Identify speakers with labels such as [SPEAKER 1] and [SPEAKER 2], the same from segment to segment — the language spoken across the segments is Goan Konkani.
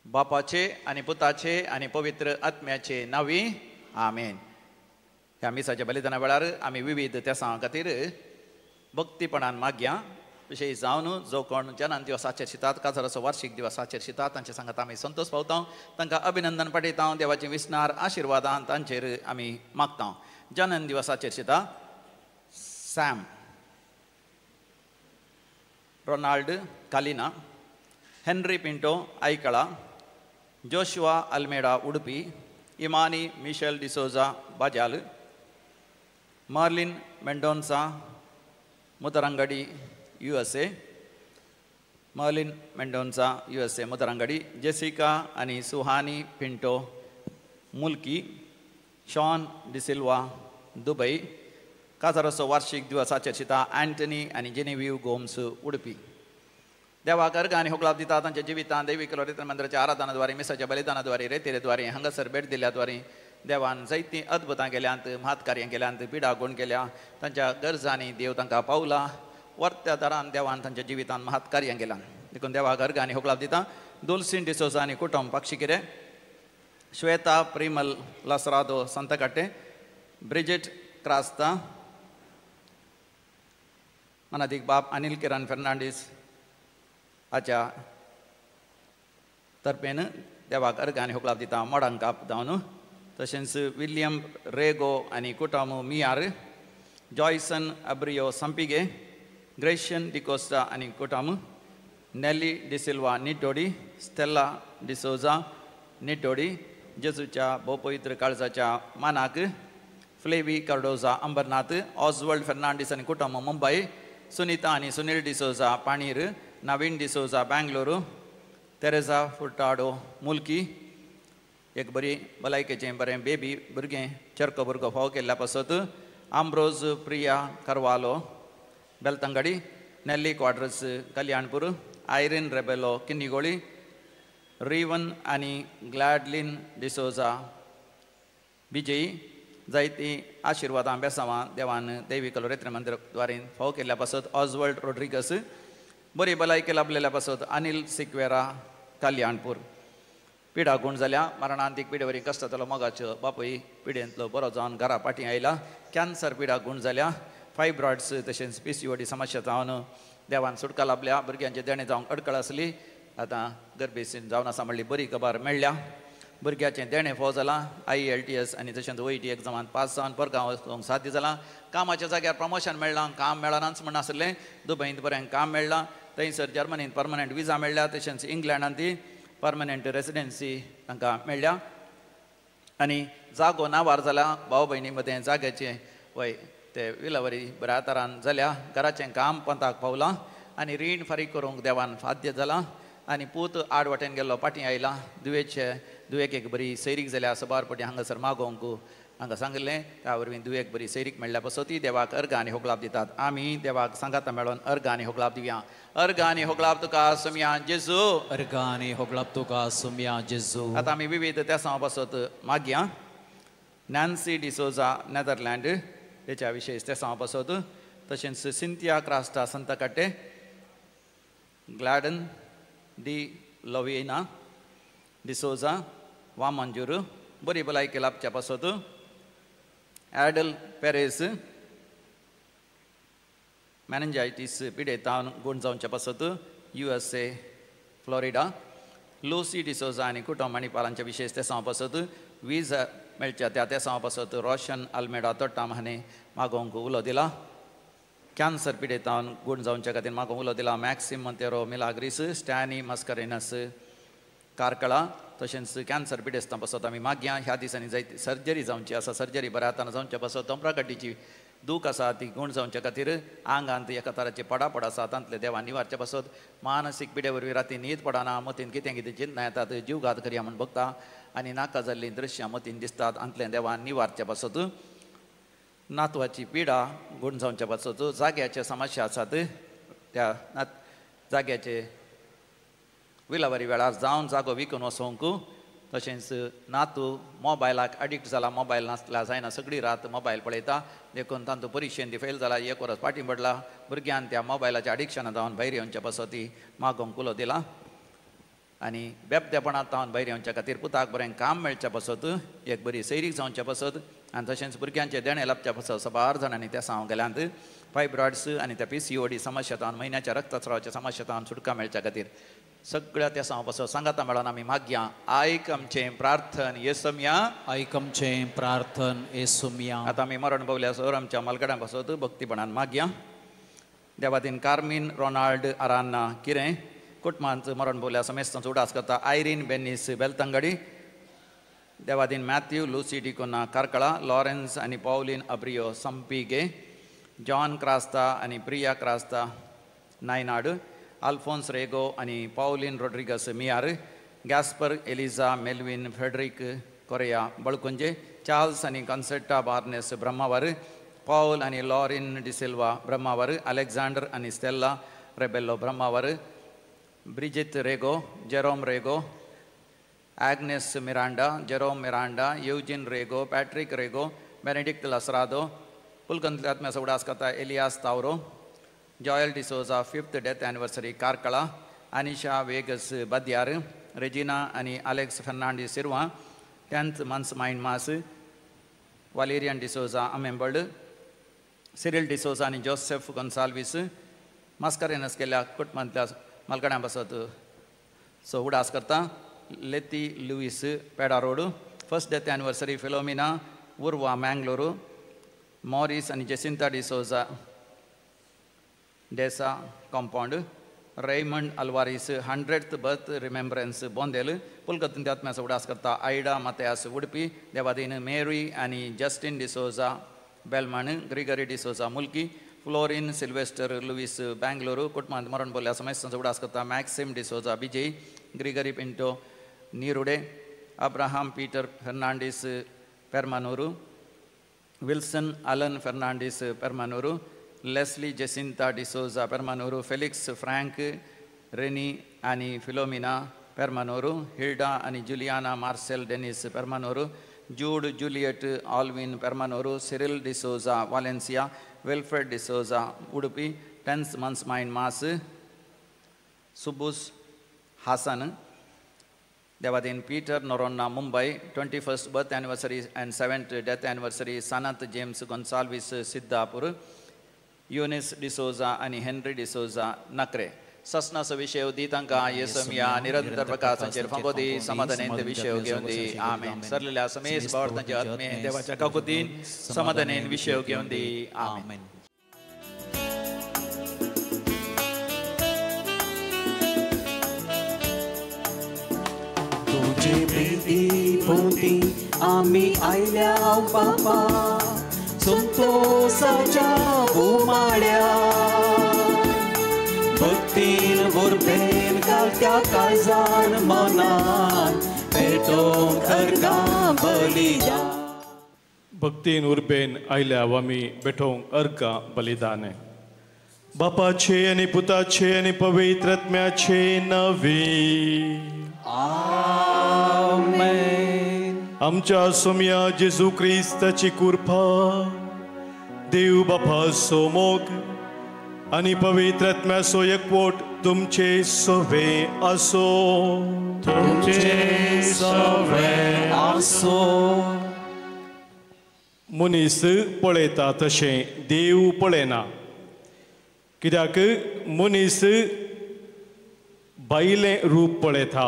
[SPEAKER 1] बापाचे आनी पुताचे आनी पवित्र आत्म्याचे नांवी आमेन. ह्या मिसाच्या बलिदाना वेळार आमी विविध तेसां खातीर भक्तीपणान मागया. विशेश जावन जो कोण जनान दिवस आचरशितात, काजाराचो वार्षिक दिवस आचरशितात तांचे सांगात आमी संतोष पावता, तांकां अभिनंदन पाठयता, देवाचे विसनार आशिर्वादान तांचेर आमी मागता. जनन दिवस आचरशिता Sam Ronald Kalina, Henry Pinto Aikala, Joshua Almeida Udupi, Imani Michelle D'Souza Bajal, Marlin Mendonca Mudarangadi USA, Marlin Mendonca USA Mudarangadi, Jessica आनी सुहानी पिंटो मुल्की, शॉन डिसिल्वा दुबई. काजाराचो वार्षिक दिवस आचरशिता अँटनी आनी जेनेव्हीव गोम्स उडपी. देवाक अर्घ आनी होगलाप दिता तांच्या जिवितांत दैवीक लोरेतन मंदिराच्या आराधनाद्वारे, मिसाच्या बलिदानाद्वारे, रेतिरेद्वारे, हांगासर भेट दिल्ल्याद्वारे देवान जायतीं अद्भुतां केल्यांत, म्हातकार्यां केल्यांत, पिडा गुण केल्या, तांच्या गरजांनी देव तांकां पावला. वर्त्या दरान देवान तांच्या जिवितांत म्हातकार्यां केल्यां. देखून देवाक अर्घ आनी होगलाप दिता. दुलसीन डिसोजा आनी कुटुंब पाक्षिकिरे, श्वेता प्रिमल लसरादो संतकाटे, ब्रिजिट क्रास्ता, मनादीक बाप अनिल किरण फेर्नांडीस हाच्या तर्फेन देवाक अर्घ आनी होगलाप दिता. मोडांकाप जावन तशेंच विल्यम रेगो आनी कुटुंब मियार, जॉयसन अब्रियो संपिगे, ग्रेशियन डिकोस्टा आनी कुटुंब, नेली डिसिल्वा निटोडी, स्टेला डिसोजा निटोडी, जेजूच्या भोवपवित्र काळजाच्या मानाक फ्लेवी कार्डोजा अंबरनाथ, ऑजवर्ल्ड फेर्नांडीस आनी कुटुंब मुंबय, सुनीता आनी सुनील डिसोजा पाणीर, नवीन डिसोजा बेंगलोरू, तेरेजा फुर्टाडो मुल्की. एक बरी भलायकेचें बरें बेबी भुरगें चरको भुरगो फावो केल्ल्या पासत Ambrose Priya Carvalho Belthangady, Nelly Quadros Kalyanpur, Irene Rebelo Kinnigoli, Rivan आनी ग्लॅडलिन डिसोजा विजयी. जायतीं आशिर्वादां बेसांवां देवान देवी कलोरेत्र मंदिर द्वारे फावो केल्ल्या पासत ऑजवर्ल्ड रोड्रिगस. बरी भलायकी लाभलेल्या पासत अनिल सिक्वेरा कल्याणपूर. पिडा गूण जाल्या मरणांतीक पिडेवरी कश्टांतलो मोगाच्यो बापूय पिडेंतलो बरो जावन घरा फाटीं आयला. कॅन्सर पिडा गूण जाल्या, फायब्रॉयड्स तशेंच PCOD समस्या जावन देवान सुटका लाभल्या. भुरग्यांचें देणें जावंक अडकळ आसली, आतां गर्भेसीन जावन आसा म्हणली बरी खबर मेळ्ळ्या. भुरग्याचें देणें फावो जालां, IELTS आनी तशेंच OET एग्जामांत पास जावन परगांव वचूंक साध्य जालां. कामाच्या जाग्यार प्रमोशन मेळ्ळां, काम मेळनाच म्हण आसलें, दुबयंत बरें काम मेळ्ळां, थंयसर जर्मनींत परमनंट विजा मेळ्ळ्या, तशेंच इंग्लंडांत ती परमनंट रेसिडेन्सी तांकां मेळ्ळ्या. आनी जागो नावार जाला, भाव भयणी मदें जाग्याचें वय ते विलावरी बऱ्या तरान जाल्या. घराचें काम पंताक पावलां आनी रीण फारीक करूंक देवान साध्य जालां. आनी पूत आड वाटेन गेल्लो पाटीं आयला. दुयेचे दुयेक एक बरी सैरीक जाल्या. सबार पटी हांगासर मागोवंक हांगा सांगिल्लें, त्या वरवीं दुयेक बरी सैरीक मेळ्ळ्या पासत देवाक अर्घ आनी होगलाप दितात. आमी देवाक सांगाता मेळोन अर्घ आनी होगलाप दिवया. अर्घ आनी होगलाप तुका सुमया जेजू,
[SPEAKER 2] अर्घ आनी होगलाप तुका सुमया जेजू.
[SPEAKER 1] आतां आमी विविध तेसां पासत मागया. नॅन्सी डिसोजा नेदरलँड हेच्या विशेश तेसां पासत, तशेंच सिंथिया क्रास्टा संतकाटे, ग्लॅडन डी लवेना डिसोजा वामंजूर बरी भलायकी लाभच्या पासत, ॲडल पेरेस मॅनेंजायटीस पिडेतावन गूण जावच्या पासत USA Florida, Lucy D'Souza आनी कुटुंब मणिपालांच्या विशेश तेसांव पासत, वीज मेळच्या त्या तेसांव पासत रोशन आल्मेडा तोट्टाम हाणें मागोवंक उलो दिला. कॅन्सर पिडेतावन गूण जावच्या खातीर मागोवंक उलो दिला मॅक्सिम मंतेरो मिलाग्रीस, स्टॅनी मस्करेनस कार्कळा. तशेंच कॅन्सर पिडेस्तां पासत आमी मागया. ह्या दिसांनी जायती सर्जरी जावची आसा, सर्जरी बऱ्या हातान जावच्या पासत तोंपराकड्डीची दूख आसा ती गूण जावच्या खातीर, आंगांत एका तराचे पडापड आसा तांतले देवान निवारच्या पासत, मानसीक पिडे वरवीं राती न्हीद पडना, मतीन कितें कितें चिंतना येतात, जीवघात करया म्हूण बगता आनी नाका जाल्लीं दृश्यां मतीन दिसतात, आंतलें देवान निवारच्या पासत, नातवाची पिडा गूण जावच्या पासत, जाग्याचे समस्या आसात त्या जाग्याचे विलावारी वेळार जावन जागो विकून वचोंक तशेंच नातू मोबायलाक अडिक्ट जाला, मोबायल नासल्यार जायना, सगळी रात मोबायल पळयता, देखून तांतू परिक्षेन ती फेल जाला, एक वरस फाटीं पडला. भुरग्यान त्या मोबायलाच्या अडिक्शना जावन भायर येवच्या पासत ती मागोवंक उलो दिला आनी बेबदेपणांत तावन भायर येवच्या खातीर पुताक बरें काम मेळच्या पासत, एक बरी सैरीक जावच्या पासत आनी तशेंच भुरग्यांचें देणें लाबच्या पासत सबार जाणांनी त्या सांव गेल्यांत. फायब्रॉइड्स आनी त्या PCOD समस्या तावन, म्हयन्याच्या रक्तस्रावाच्या समस्या तावन सुटका मेळच्या खातीर सगळ्या त्या सांव पासत सांगाता मेळोन आमी मागया. आयक आमचें प्रार्थन येसम्या,
[SPEAKER 2] आयक आमचें प्रार्थन येसम्या.
[SPEAKER 1] आतां आमी मरण पावल्या सर आमच्या मालगड्यां पासत भक्तीपणान मागया. देवादीन कार्मीन रोनाल्ड आरान्ना किरें कुटुंबांत मरण पावल्या समेस्तांचो उडास करता. आयरीन बेनीस बेलतंगडी, देवादीन मॅथ्यू लुसी डिकोना कार्कळा, लॉरेन्स आनी पावलीन अब्रियो संपिगे, जॉन क्रास्ता आनी प्रिया क्रास्ता नायनाड, अल्फोन्स रेगो आनी Pauline Rodrigues Miyar, Gaspar Eliza Melvin Frederick Correa Balkunje, Charles आनी कॉन्सेटा बार्नेस ब्रह्मावर, पावल आनी लॉरिन डिसिल्वा ब्रह्मावर, अलेक्झांडर आनी Stella Rebello Brahmavar, Brigitte Rego, Jerome Rego, Agnes Miranda, Jerome Miranda, Eugene Rego, Patrick Rego, Benedict Lasrado, पुलकंतल्या आत्म्याचो उडास करता Elias Tauro, Joel D'Souza 5th death anniversary Karkala, Anisha Vegas Badyar, Regina आनी Alex Fernandes Sirva, 10th months mind mass, Valerian D'Souza Amembal, Cyril D'Souza आनी जोसेफ गोन्साल्वीस मास्करेनस केल्ल्या कुटुंबांतल्या मालगड्यां पासत सो उडास करता. Letty Luis Peda road, 1st death anniversary Philomena Urva Mangalore, Morris आनी Jacinta D'Souza Desa compound, Raymond Alvares 100th birth remembrance Bondel, पुलकतून आत्म्याचो उडास करता. आयडा मात्यास उडपी, देवादीन मेरी आनी Justin D'Souza Belman, Gregory D'Souza Mulki, Florin Sylvester Luis Bangalore, कुटुंबांत मरण बोल्ल्या समेस्तांचो उडास करता. Maxim D'Souza Vijay, Gregory Pinto Nirude, Abraham Peter Fernandes Permanur, Wilson Alan Fernandes Permanur, Leslie Jacinta D'Souza Permanur, Felix Frank Renny आनी फिलोमिना पेरमानूर, हिल्डा आनी Juliana Marcel Denis Permanur, Jude Juliet Alvin Permanur, Cyril D'Souza Valencia, Wilfred D'Souza Udupi, 10th months mind mass, Subus Hasan, Devadin Peter Noronha Mumbai, 21st birth anniversary and 7th death anniversary Sanath James Gonsalves Siddhapur, Eunice D'Souza आनी हेनरी डिसोजा नकरे. ससनाचो विशय दी तांकां येसमिया, निरंतर प्रकाशाचेर फांबो दी, समाधानेन ते विशय घेवन दी. आमेन. सरलेल्या समेस भावार्थांचे आत्मे देवाच्या काकुतीन समाधानेन विशय घेवन दी. आमेन.
[SPEAKER 3] तुझे प्रीती भोवती आमी आयल्या बापा, संतोषाच्या उमाळ्या, भक्तीन उर्बेन घालत्या काळजान मनान पेटोवंक अर्गां बलिदान.
[SPEAKER 4] भक्तीन उर्बेन आयल्या आमी भेटोवंक अर्गां बलिदान. बापाचे आनी पुताचे आनी पवित्र आत्म्याचे नांवे
[SPEAKER 3] आमेन.
[SPEAKER 4] आमच्या सोम्या जेजू क्रिस्ताची कृपा, देव बापाचो मोग आनी पवित्र आत्म्याचो एकवट तुमचे सवे आसो.
[SPEAKER 3] तुमचे सवे आसो.
[SPEAKER 4] मनीस पळयता तशें देव पळयना, कित्याक मनीस बायलें रूप पळयता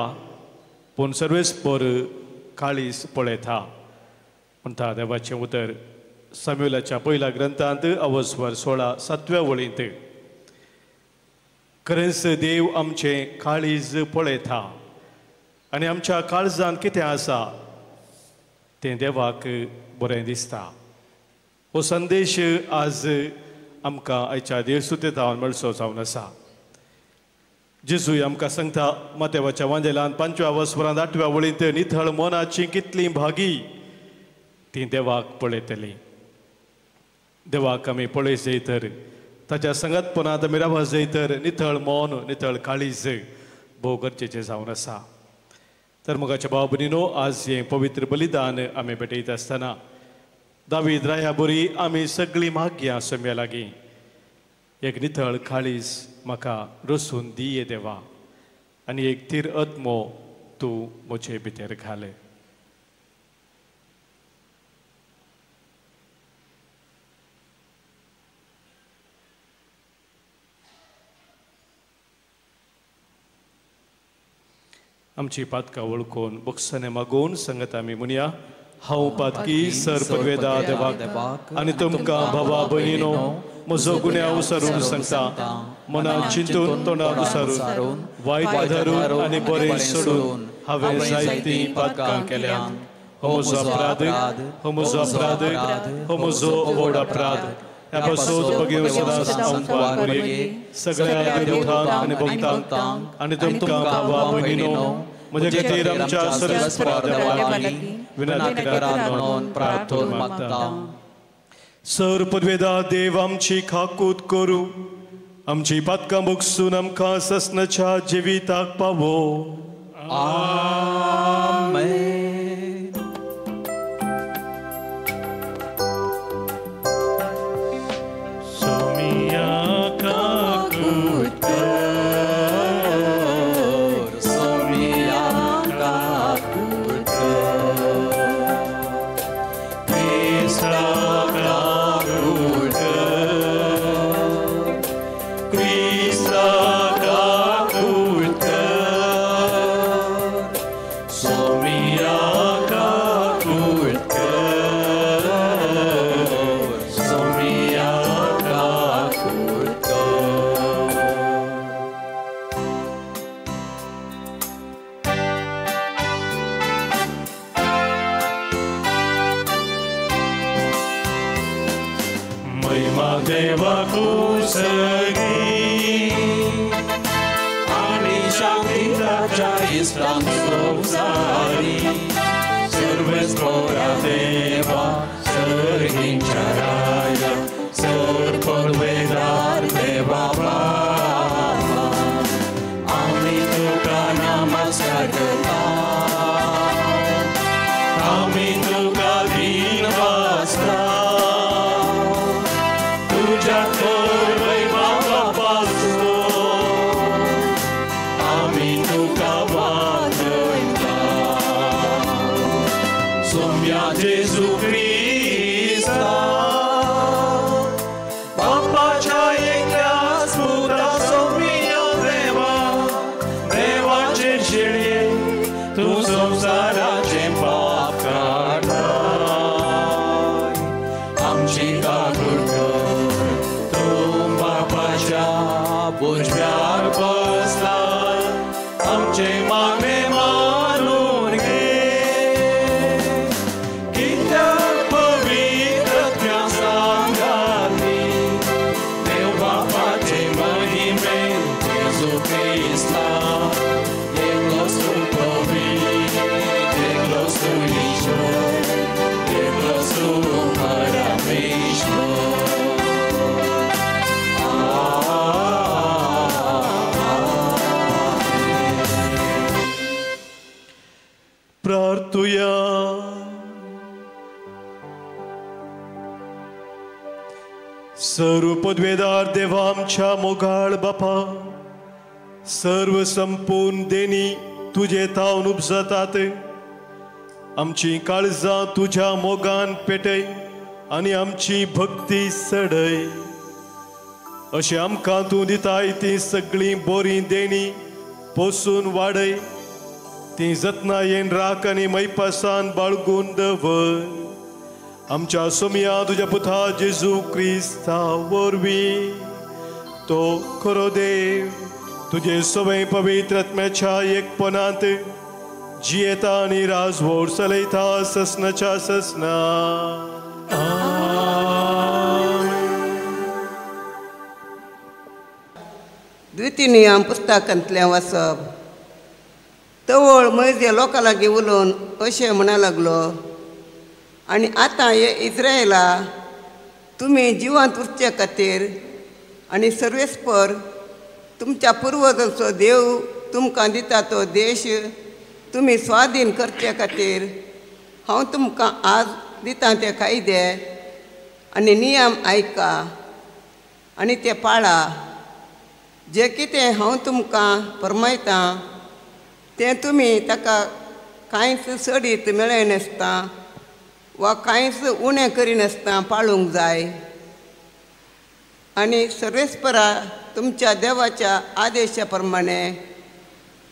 [SPEAKER 4] पूण सर्वेस्पर काळीज पळयता म्हणटा देवाचें उतर साम्युलाच्या पयल्या ग्रंथांत अवस्वर 16 7व्या वळींत. खरेंच देव आमचें काळीज पळयता आनी आमच्या काळजांत कितें आसा तें देवाक बरें दिसता. हो संदेश आज आमकां आयच्या देवस्तुतेंत मेळचो जावन आसा. जेजूय आमकां सांगता मातेवाच्या वांजेलान 5व्या वस्वरांत 8व्या वळींत, निथळ मनाची कितली भागी ती देवाक पळयतली. देवाक आमी पळय जाय तर ताच्या संगतपणांत आमी रावत जाय तर निथळ मन निथळ काळीज भोव गरजेचें जावन आसा. तर मोगाच्या भाव भयणीनो, आज हें पवित्र बलिदान आमी भेटयत आसतना दावीद राया बोरी आमी सगळीं मागया सोम्या लागीं एक नितळ काळीज म्हाका रसून दिये देवा आनी एक थीर आत्मो तूं म्हजे भितर घाले. आमची पातकां वळखून बोगसणे मागून संगत आमी म्हणया, हांव पातकी सर पदवेदा देवाक आनी तुमकां भावा भयणीनो म्हजो गुन्यांव सरून सांगता, मनात चिंतून तोंडाक सारून वायट आधारून आनी बरें सोडून हांवें जायतीं पातकां केल्यांत. हो म्हजो अपराध, हो म्हजो अपराध, हो म्हजो व्हड अपराध. ह्या पासून बगेव सदांच हांव सगळ्या देवतांक आनी भक्तांक आनी तुमकां भावा भयणीनो म्हजे खातीर आमच्या सर्वेस्परा देवा विनंती करात म्हणून प्रार्थना मागता. सर पदवेदा देव आमची खाकूत करूं, आमची पातकां भोगसून आमकां ससनाच्या जिविताक पावो.
[SPEAKER 3] आमेन.
[SPEAKER 4] सर्व पदवेदार देवा आमच्या मोगाळ बापा, सर्व संपूर्ण देणी तुजे तावन उपजतात. आमची काळजां तुज्या मोगान पेटय आनी आमची भक्ती सडय. अशें आमकां तूं दिताय ती सगळीं बोरी देणी पोसून वाडय, ती जतनायेन राख आनी मैपासान बाळगून दवर. आमच्या सोमया तुज्या पुता जेजू क्रिस्ता वरवीं तो खरो देव तुजे सवय पवित्र आत्म्याच्या एकपणांत जियेता आनी राजवोड चलयता ससनाच्या ससना.
[SPEAKER 5] द्वितीय नियम पुस्तकांतलें वाचप. तवळ मयजे लोकां लागीं उलोवन अशें म्हणा लागलो, आनी आतां हे इस्रायला तुमी जिवांत उरचे खातीर आनी सर्वेस्पर तुमच्या पुर्वजांचो देव तुमकां दिता तो देश तुमी स्वाधीन करचे खातीर हांव तुमकां आज दितां ते कायदे आनी नियम आयका आनी ते पाळा. जें कितें हांव तुमकां फर्मायतां तें तुमी ताका कांयच चडीत मेळयनासता वा कांयच उणें करिनासतना पाळूंक जाय. आनी सर्वेस्परा तुमच्या देवाच्या आदेशा प्रमाणे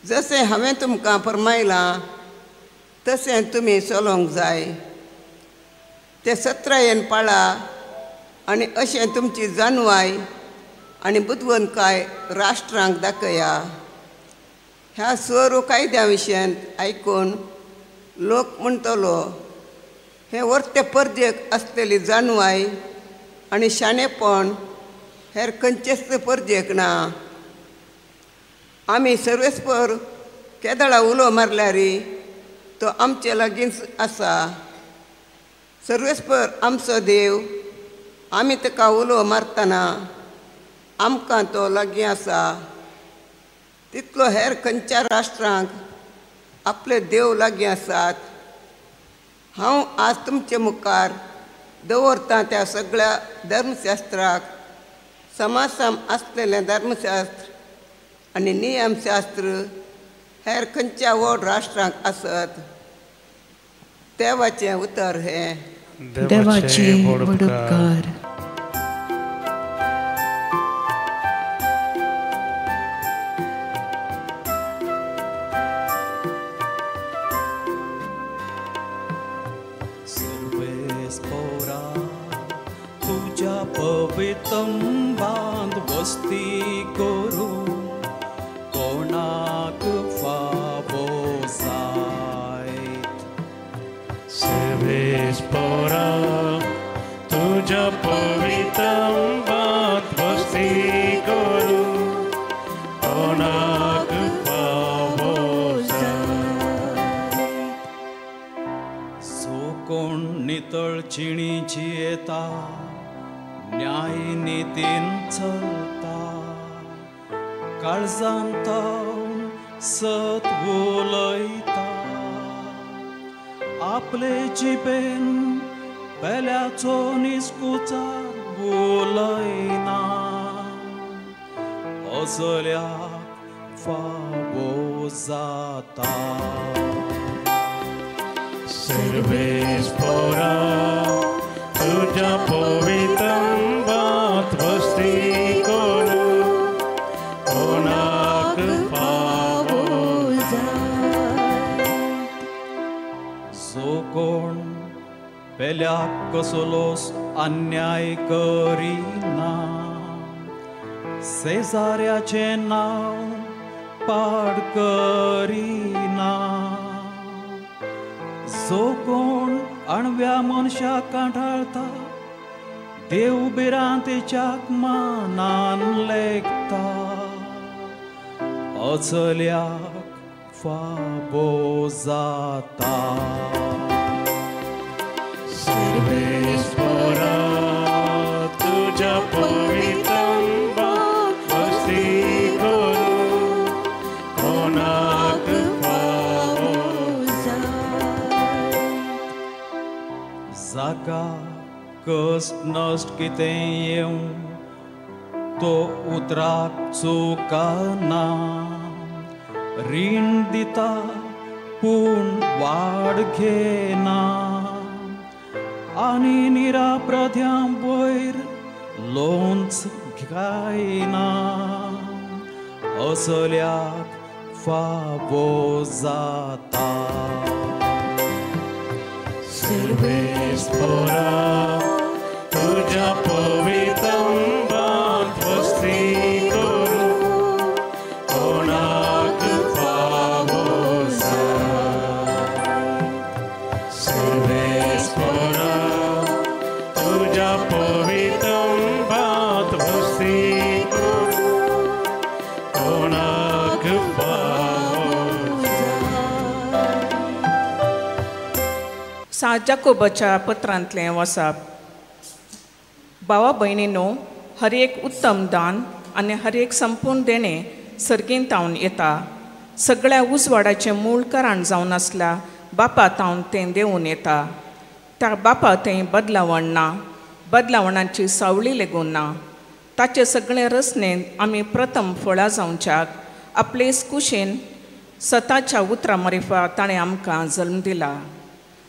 [SPEAKER 5] जशें हांवें तुमकां फर्मायलां तशें तुमी चलोवंक जाय. ते सत्रायेन पाळा आनी अशें तुमची जाणवाय आनी बुदवंतकाय राष्ट्रांक दाखया. ह्या सर्व कायद्या विशयांत आयकून लोक म्हणटलो हें वर्ते परजेक आसलेली जाणवाय आनी शाणेपण हेर खंयचेच परजेक ना. आमी सर्वेस्पर केदळा उलो मारल्यार तो आमचे लागींच आसा. सर्वेस्पर आमचो देव, आमी ताका उलो मारतना आमकां तो लागीं आसा. तितलो हेर खंयच्या राष्ट्रांक आपले देव लागीं आसात. हांव आज तुमचे मुखार दवरतां त्या सगळ्या धर्मशास्त्राक समासम आसलेलें धर्मशास्त्र आनी नियमशास्त्र हेर खंयच्या व्हड राष्ट्रांक आसत. देवाचें उतर हें.
[SPEAKER 6] देवाचे व्हड उपकार.
[SPEAKER 3] सर्वेस्पोरा तुज्या पवितंबांत वस्ती करूं कोणाक फावो जायत.
[SPEAKER 7] सर्वेस्पोरा तुज्या पवितंबांत वस्ती करूं कोणाक फावो जायत.
[SPEAKER 3] सो कोण नितळ जिणी जियेता, न्याय नितीन चलता, काळजांत सत उलयता, आपले जिबेन पेल्याचो निस्कुचार उलयना, असल्याक फावो जाता.
[SPEAKER 7] सर्वेस्पोरा तुज्या पवितंबांत वस्ती करूं कोणाक फावो जायत.
[SPEAKER 3] जो कोण पेल्याक कसलोच अन्याय करिना, शेजाऱ्याचें नांव पाड करिना, जो कोण अणव्या मनशाक कांठाळता, देव भिरांतेच्याक मानान लेखता, अचल्याक फावो जाता.
[SPEAKER 7] सर्वेस्पोरा तुज्या पवितंबांत वस्ती करूं कोणाक फावो जायत.
[SPEAKER 3] जाका कस नश्ट कितें येवं तो उतराक चुकना, रीण दिता पूण वाड घेना, आनी निराप्रध्यां वयर लोंच घायना, असल्याक फावो जाता.
[SPEAKER 7] सर्वेस्पोरा तुज्या पवितंबांत वस्ती करूं कोणाक फावो जायत. सर्वेस्पोरा तुज्या पवितंबांत वस्ती करूं कोणाक फावो जायत.
[SPEAKER 8] सात जाकोबाच्या पत्रांतलें वसाप. भावा भयणीनो, हर एक उत्तम दान आनी हर एक संपूर्ण देणें सर्गींतावन येता. सगळ्या उजवाडाचें मूळ कारण जावन आसल्या बापा तावन तें देंवून येता. त्या बापा तें बदलावण ना, बदलावणाची सावळी लेगून ना. ताचे सगळे रचनेन आमी प्रथम फळां जावच्याक आपलेच कुशीन सताच्या उतरां मारिफा ताणें आमकां जल्म दिला.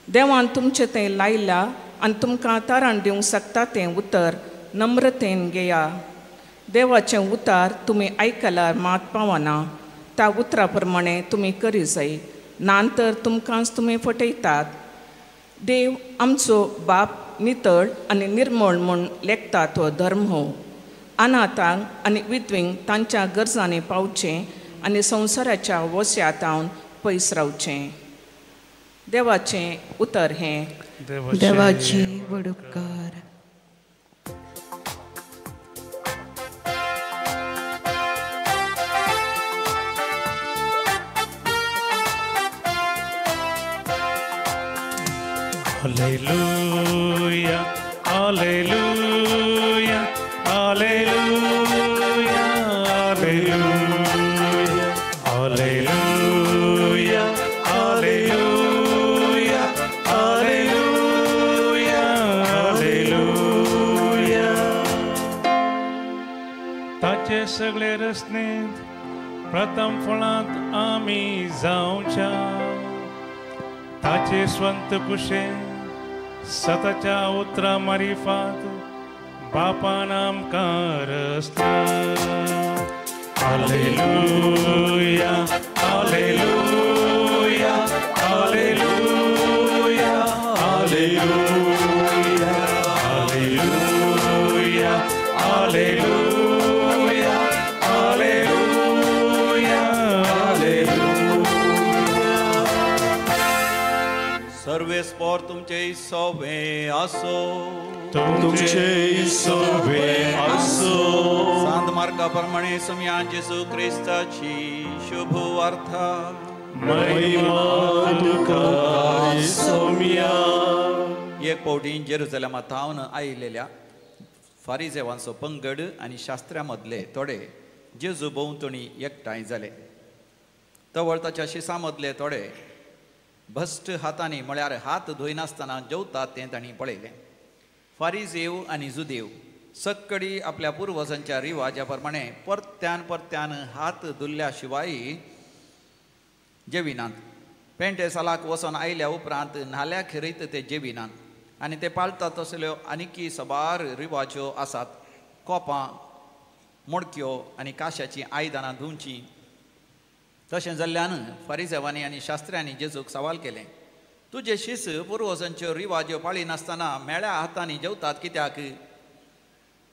[SPEAKER 8] देवान तुमचें तें लायलां आनी तुमकां तारण दिवंक शकता तें उतर नम्रतेन घेया. देवाचें उतार तुमी आयकल्यार मात पावना, त्या उतरा प्रमाणे तुमी करी जाय, ना तर तुमकांच तुमी फटयतात. देव आमचो बाप नितळ आनी निर्मळ म्हूण लेखता तो धर्म हो. अनाथांक आनी विधवींक तांच्या गरजांनी पावचें आनी संवसाराच्या वस्यातावन पयस रावचें. देवाचें उतर हें.
[SPEAKER 6] देवाचे व्हड उपकार.
[SPEAKER 7] Hallelujah, hallelujah, hallelujah, hallelujah, hallelujah, hallelujah, hallelujah, hallelujah. ताचे सगळे रचनेंत प्रथम फळांत आमी जावच्या, ताचे स्वंत कुशेन सताच्या उतरां मारिफात बापान आमकां रचला. Hallelujah, hallelujah, hallelujah, hallelujah, hallelujah, hallelujah, hallelujah, hallelujah.
[SPEAKER 1] सर्वेस्पोर तुमचे सोवे आसो,
[SPEAKER 4] तुमचे सोवे आसो.
[SPEAKER 1] सांत मार्का प्रमाणे समया जेसू क्रिस्ताची शुभ वार्ता.
[SPEAKER 4] महिमा तुका सोम्या.
[SPEAKER 1] एक फावटी जेरुजलेमा थावन आयिल्ल्या फारिजेवांचो पंगड आनी शास्त्र्या मदले थोडे जेजू भोंवतणी एकठांय जाले. तवळ ताच्या शिसा मदले थोडे भश्ट हातांनी म्हळ्यार हात धुयनासतना जेवतात तें तांणी पळयलें. फारिजेव आनी जुदेव सक्कडी आपल्या पुर्वजांच्या रिवाजा प्रमाणे परत्यान परत्यान हात धुल्ल्या शिवाय जेविनात. पेंटे सालाक वचून आयल्या उपरांत न्हाल्या खेरीत ते जेविनात आनी ते पाळतात तसल्यो आनीकी सबार रिवाज्यो आसात. कोपां, मडक्यो आनी काशाचीं आयदनां धुवचीं. तशें जाल्ल्यान फारिजेवांनी आनी शास्त्र्यांनी जेजूक सवाल केलें, तुजे शिस पुर्वजांच्यो रिवाज्यो पाळिनासतना मेळ्या हातांनी जेवतात कित्याक?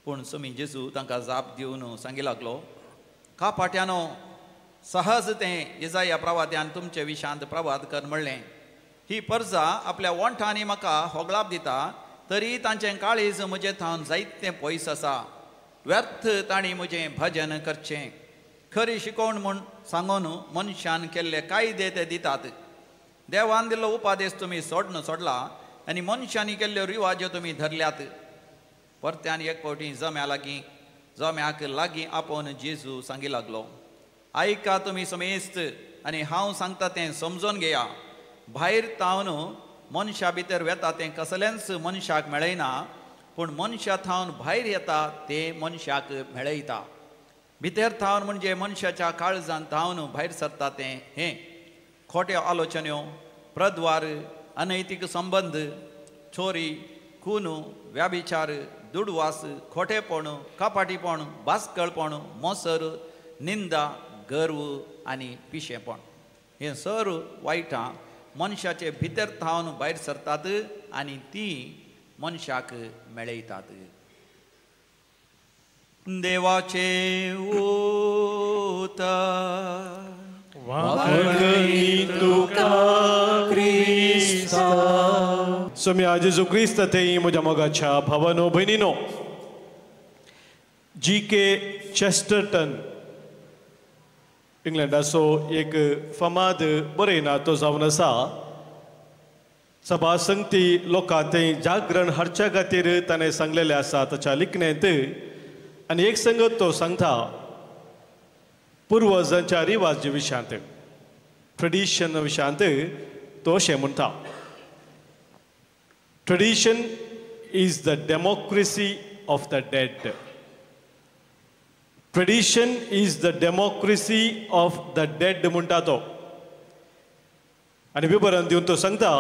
[SPEAKER 1] पूण सुमी जेजू तांकां जाप दिवन सांगी लागलो, कापाट्यानो, सहज तें इजाया प्रवाद्यान तुमचे विशांत प्रवाद कर म्हणलें, ही परजा आपल्या वोंठांनी म्हाका होगळाप दिता, तरी तांचें काळीज म्हजें थावन जायतें पयस आसा. व्यर्थ तांणी म्हजें भजन करचें. खरी शिकवण म्हूण सांगून मनशान केल्ले कायदे ते दितात. देवान दिल्लो उपादेश तुमी सोडन सोडला आनी मनशांनी केल्ल्यो रिवाज्यो तुमी धरल्यात. परत्यान एक फावटी जम्याक लागीं आपोवन जेजू सांगी लागलो, आयका तुमी समेस्त आनी हांव सांगता तें समजून घेया. भायर थावन मनशा भितर वेता तें कसलेंच मनशाक मेळयना, पूण मनशा थावन भायर येता तें मनशाक मेळयता. भितर थावन म्हणजे मनशाच्या काळजान थावन भायर सरता तें हें खोट्यो आलोचन्यो, प्रद्वार, अनैतीक संबंद, चोरी, खून, व्याभिचार, दुडवास, खोटेपण, कपाटीपण, बास्कळपण, मोसर, निंदा, गर्व आनी पिशेपण. हें सर्व वायटां मनशाचे भितर थावन भायर सरतात आनी ती मनशाक मेळयतात. देवाचे उतर.
[SPEAKER 4] वाखणी तुका क्रिस्ता. सोम्या जेजू क्रिस्त तेई म्हज्या मोगाच्या भावानो भयणीनो, जी के चेस्टरटन इंग्लंडाचो एक फामाद बरयना तो जावन आसा. सभा संगती लोकां थंय जागरण हाडच्या खातीर ताणें सांगलेलें आसा ताच्या लिखणेंत. आनी एक संगत तो सांगता पुर्वजांच्या रिवाज विशयांत. ट्रेडिशन विशयांत तो अशें म्हणटा, Tradition is the democracy of the dead. Tradition is the democracy of the dead म्हणटा तो. आनी विवरण दिवन तो सांगता,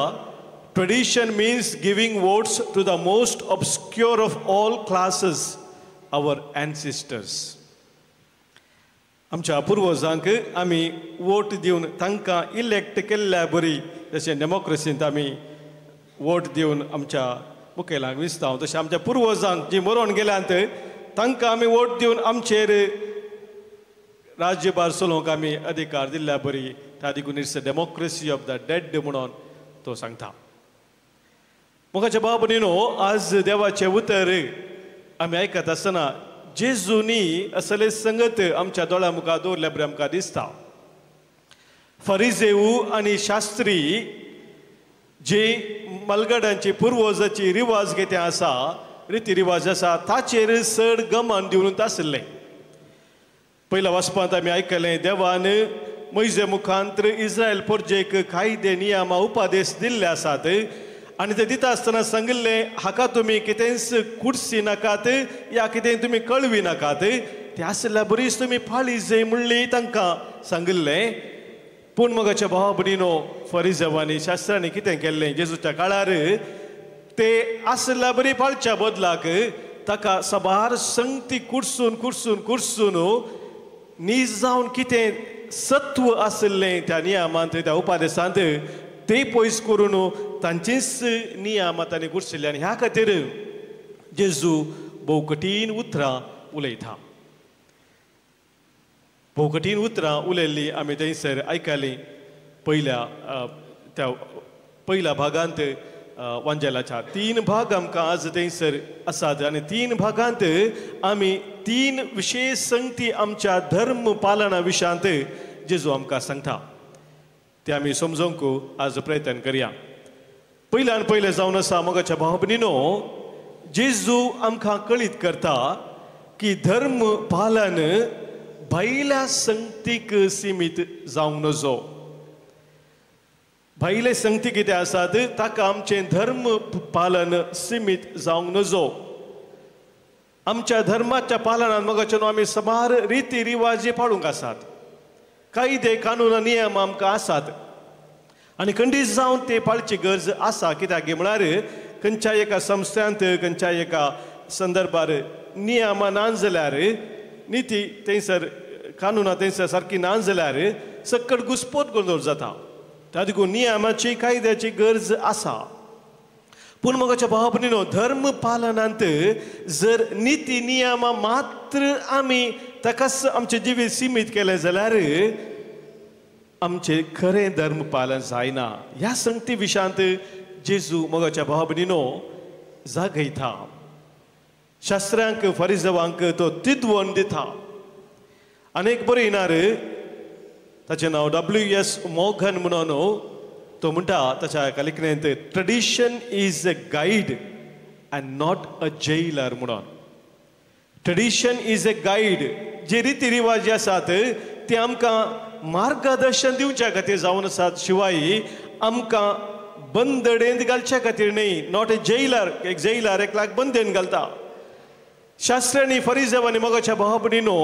[SPEAKER 4] Tradition means giving votes to the most obscure of all classes, our ancestors. आमच्या पुर्वजांक आमी वोट दिवन तांकां इलेक्ट केल्ल्या बरी, जशें डेमोक्रेसींत आमी वोट दिवन आमच्या मुखेलांक विसता, तशें आमच्या पुर्वजांक जी मरोन गेल्यांत तांकां आमी वोट दिवन आमचेर राज्यभार चलोवंक आमी अधिकार दिल्ल्या बरी. त्या देखून it's a democracy of the dead म्हणून तो सांगता. मोगाच्या बाब न्हू, आज देवाचें उतर आमी आयकत आसतना जेजूनी असले संगत आमच्या दोळ्या मुखार दवरल्या बरी आमकां दिसता. फरिजेऊ आनी शास्त्री जे मलगडांची पुर्वजाची रिवाज कितें आसा, रिती रिवाज आसा, ताचेर चड गमान दिवन आशिल्लें. पयल्या वाचपांत आमी आयकलें, देवान मोयजे मुखांत इस्रायल पोरजेक कायदे नियमा उपादेश दिल्ले आसात आनी ते दिता आसतना सांगिल्लें, हाका तुमी कितेंच कुडसी नाकात या कितें तुमी कळवी नाकात, ते आशिल्ल्या बरीच तुमी पाळी जाय म्हणली तांकां सांगिल्लें. पूण मोगाच्या भावा भयणीनो, फरिजेवांनी शास्त्रांनी कितें केल्लें, जेजूच्या काळार ते आशिल्ल्या बरी पाळच्या बदलाक ताका साबार संगती कुडसून कुडसून कुडसून नीज जावन कितें सत्व आशिल्लें त्या नियमांत, त्या उपादेशांत, ते पयस करून तांचीच नियमां तांणी कुडशिल्ले. आनी ह्या खातीर जेजू भोव कठीण उतरां उलयता. भोव कठीण उतरां उलयल्लीं आमी थंयसर आयकलीं. पयल्या त्या पयल्या भागांत वांजेलाच्या तीन भाग आमकां आज थंयसर आसात आनी तीन भागांत आमी तीन विशेश संगती आमच्या धर्म पालना विशयांत जेजू आमकां सांगता, ते आमी समजूंक आज प्रयत्न करया. पयल्यान पयलें जावन आसा मोगाच्या भाव भयणीनो, जेजू आमकां कळीत करता की धर्म पालन भायल्या संगतीक सिमीत जावंक नजो. भायले संगती कितें आसात ताका आमचें धर्म पालन सिमीत जावंक नजो. आमच्या धर्माच्या पालनान मोगाच्या न्हू आमी साबार रिती रिवाजी पाळूंक आसात, कायदे कानून नियम आमकां आसात आनी खंडीत जावन ते पाळची गरज आसा. कित्याक म्हळ्यार खंयच्या एका संस्थांत खंयच्या एका संदर्भार नियमां ना जाल्यार, निती थंयसर कानुनां थंयसर सारकी ना जाल्यार सकट घुस्पोत गोंदळ जाता. त्या देखून नियमाची कायद्याची गरज आसा. पूण मोगाच्या भावा भयणीनो, धर्म पालनांत जर निती नियमां मात्र आमी ताकाच आमचें जिवीत सिमीत केलें जाल्यार आमचें खरें धर्म पालन जायना. ह्या संगती विशयांत जेजू मोगाच्या भावा भयणीनो जागयता, शास्त्रांक फरिजवांक तो तिदवण दिता. आनी एक बरो येणार ताचें नांव W.S. Morgan म्हणून, तो म्हणटा ताच्या एका लेखणेंत, Tradition is a guide and not a jailer म्हणून. ट्रेडिशन is a guide, जे रिती रिवाज जे आसात ते आमकां मार्गदर्शन दिवच्या खातीर जावन आसात, शिवाय आमकां बंदडेंत घालच्या खातीर न्हय. Not a jailer, एक जेलर एक लाख बंदेन घालता. शास्त्रांनी फरिजेवांनी मोगाच्या भावा भयणीनो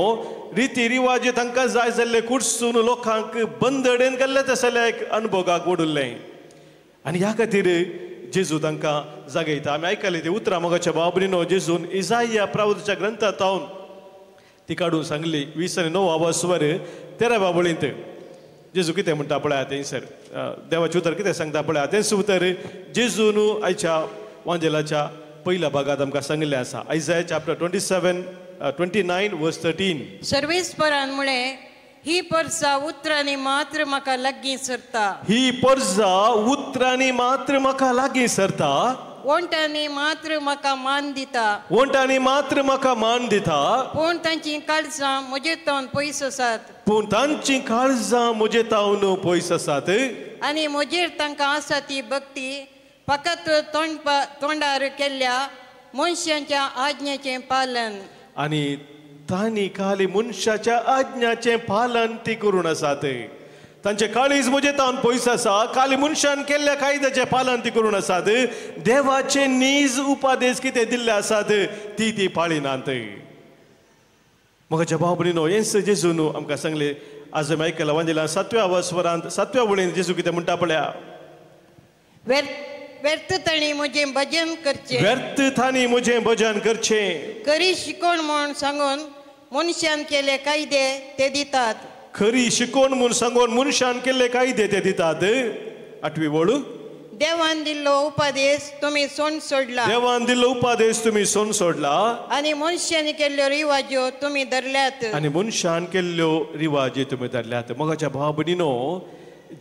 [SPEAKER 4] रिती रिवाज तांकां जाय जाल्ले कुडसून लोकांक बंदडेन घाल्ले तसले एक अनुभोगाक ओडुल्लें. आनी ह्या खातीर जेजू तांकां जागयता. आमी आयकले ती उतरां मोगाच्या भावा भयणीनो जेजून इजाया प्रावताच्या ग्रंथांत तावन ती काडून सांगली. 20 आनी 9 वासवर 13 वळींत जेजू कितें म्हणटा पळया थंयसर, देवाचें उतर कितें सांगता पळया. तेंच उतर जेजून आयच्या वांजेलाच्या पहिल्या भागात आमकां सांगिल्लें आसा. आयजाय चॅप्टर 29 वर्स 13.
[SPEAKER 9] सर्वेस्परान म्हळें, ही परसा उतरांनी मात्र म्हाका लागीं सरता,
[SPEAKER 4] ही परसा उतरांनी मात्र म्हाका लागीं सरता,
[SPEAKER 9] ओंठांनी मात्र म्हाका मान दिता,
[SPEAKER 4] ओंठांनी मात्र म्हाका मान दिता,
[SPEAKER 9] पूण तांचीं काळजां म्हजे तावन पयस आसात,
[SPEAKER 4] पूण तांचीं काळजां म्हजे तावन पयस आसात,
[SPEAKER 9] आनी म्हजेर तांकां आसा ती भक्ती फकत तोंडार केल्ल्या मनशाच्या आज्ञेचें पालन.
[SPEAKER 4] आनी तांणी खाली मनशाच्या आज्ञाचें पालन ती करून आसात. तांचे काळीज म्हजे तावन पयस आसा, काली मनशान केल्ल्या कायद्याचें पालन ती करून आसात, देवाचे नीज उपादेश कितें दिल्ले आसात ती ती पाळिनात. म्हज्या भाव भयणीनो, हेंच जेजून आमकां सांगलें. आज आमी आयकलां वांजेला 7व्या वस्वरांत 7व्या वळीन जेजू कितें म्हणटा पळया,
[SPEAKER 9] व्यर्थ तांणी म्हजें भजन करचें,
[SPEAKER 4] व्यर्थ तांणी म्हजें भजन करचें,
[SPEAKER 9] खरी शिकोवण म्हूण सांगून मनशान केले कायदे ते दितात,
[SPEAKER 4] खरी शिकोवण म्हूण सांगून मनशान केल्ले कायदे ते दितात. 8वी वळ,
[SPEAKER 9] देवान दिल्लो उपदेश तुमी सोन सोडला,
[SPEAKER 4] देवान दिल्लो उपदेश तुमी सोन सोडला,
[SPEAKER 9] आनी मनशान केल्ल्यो रिवाज्यो तुमी धरल्यात,
[SPEAKER 4] आनी मनशान केल्ल्यो रिवाजी तुमी धरल्यात. मोगाच्या भाव भयणीनो,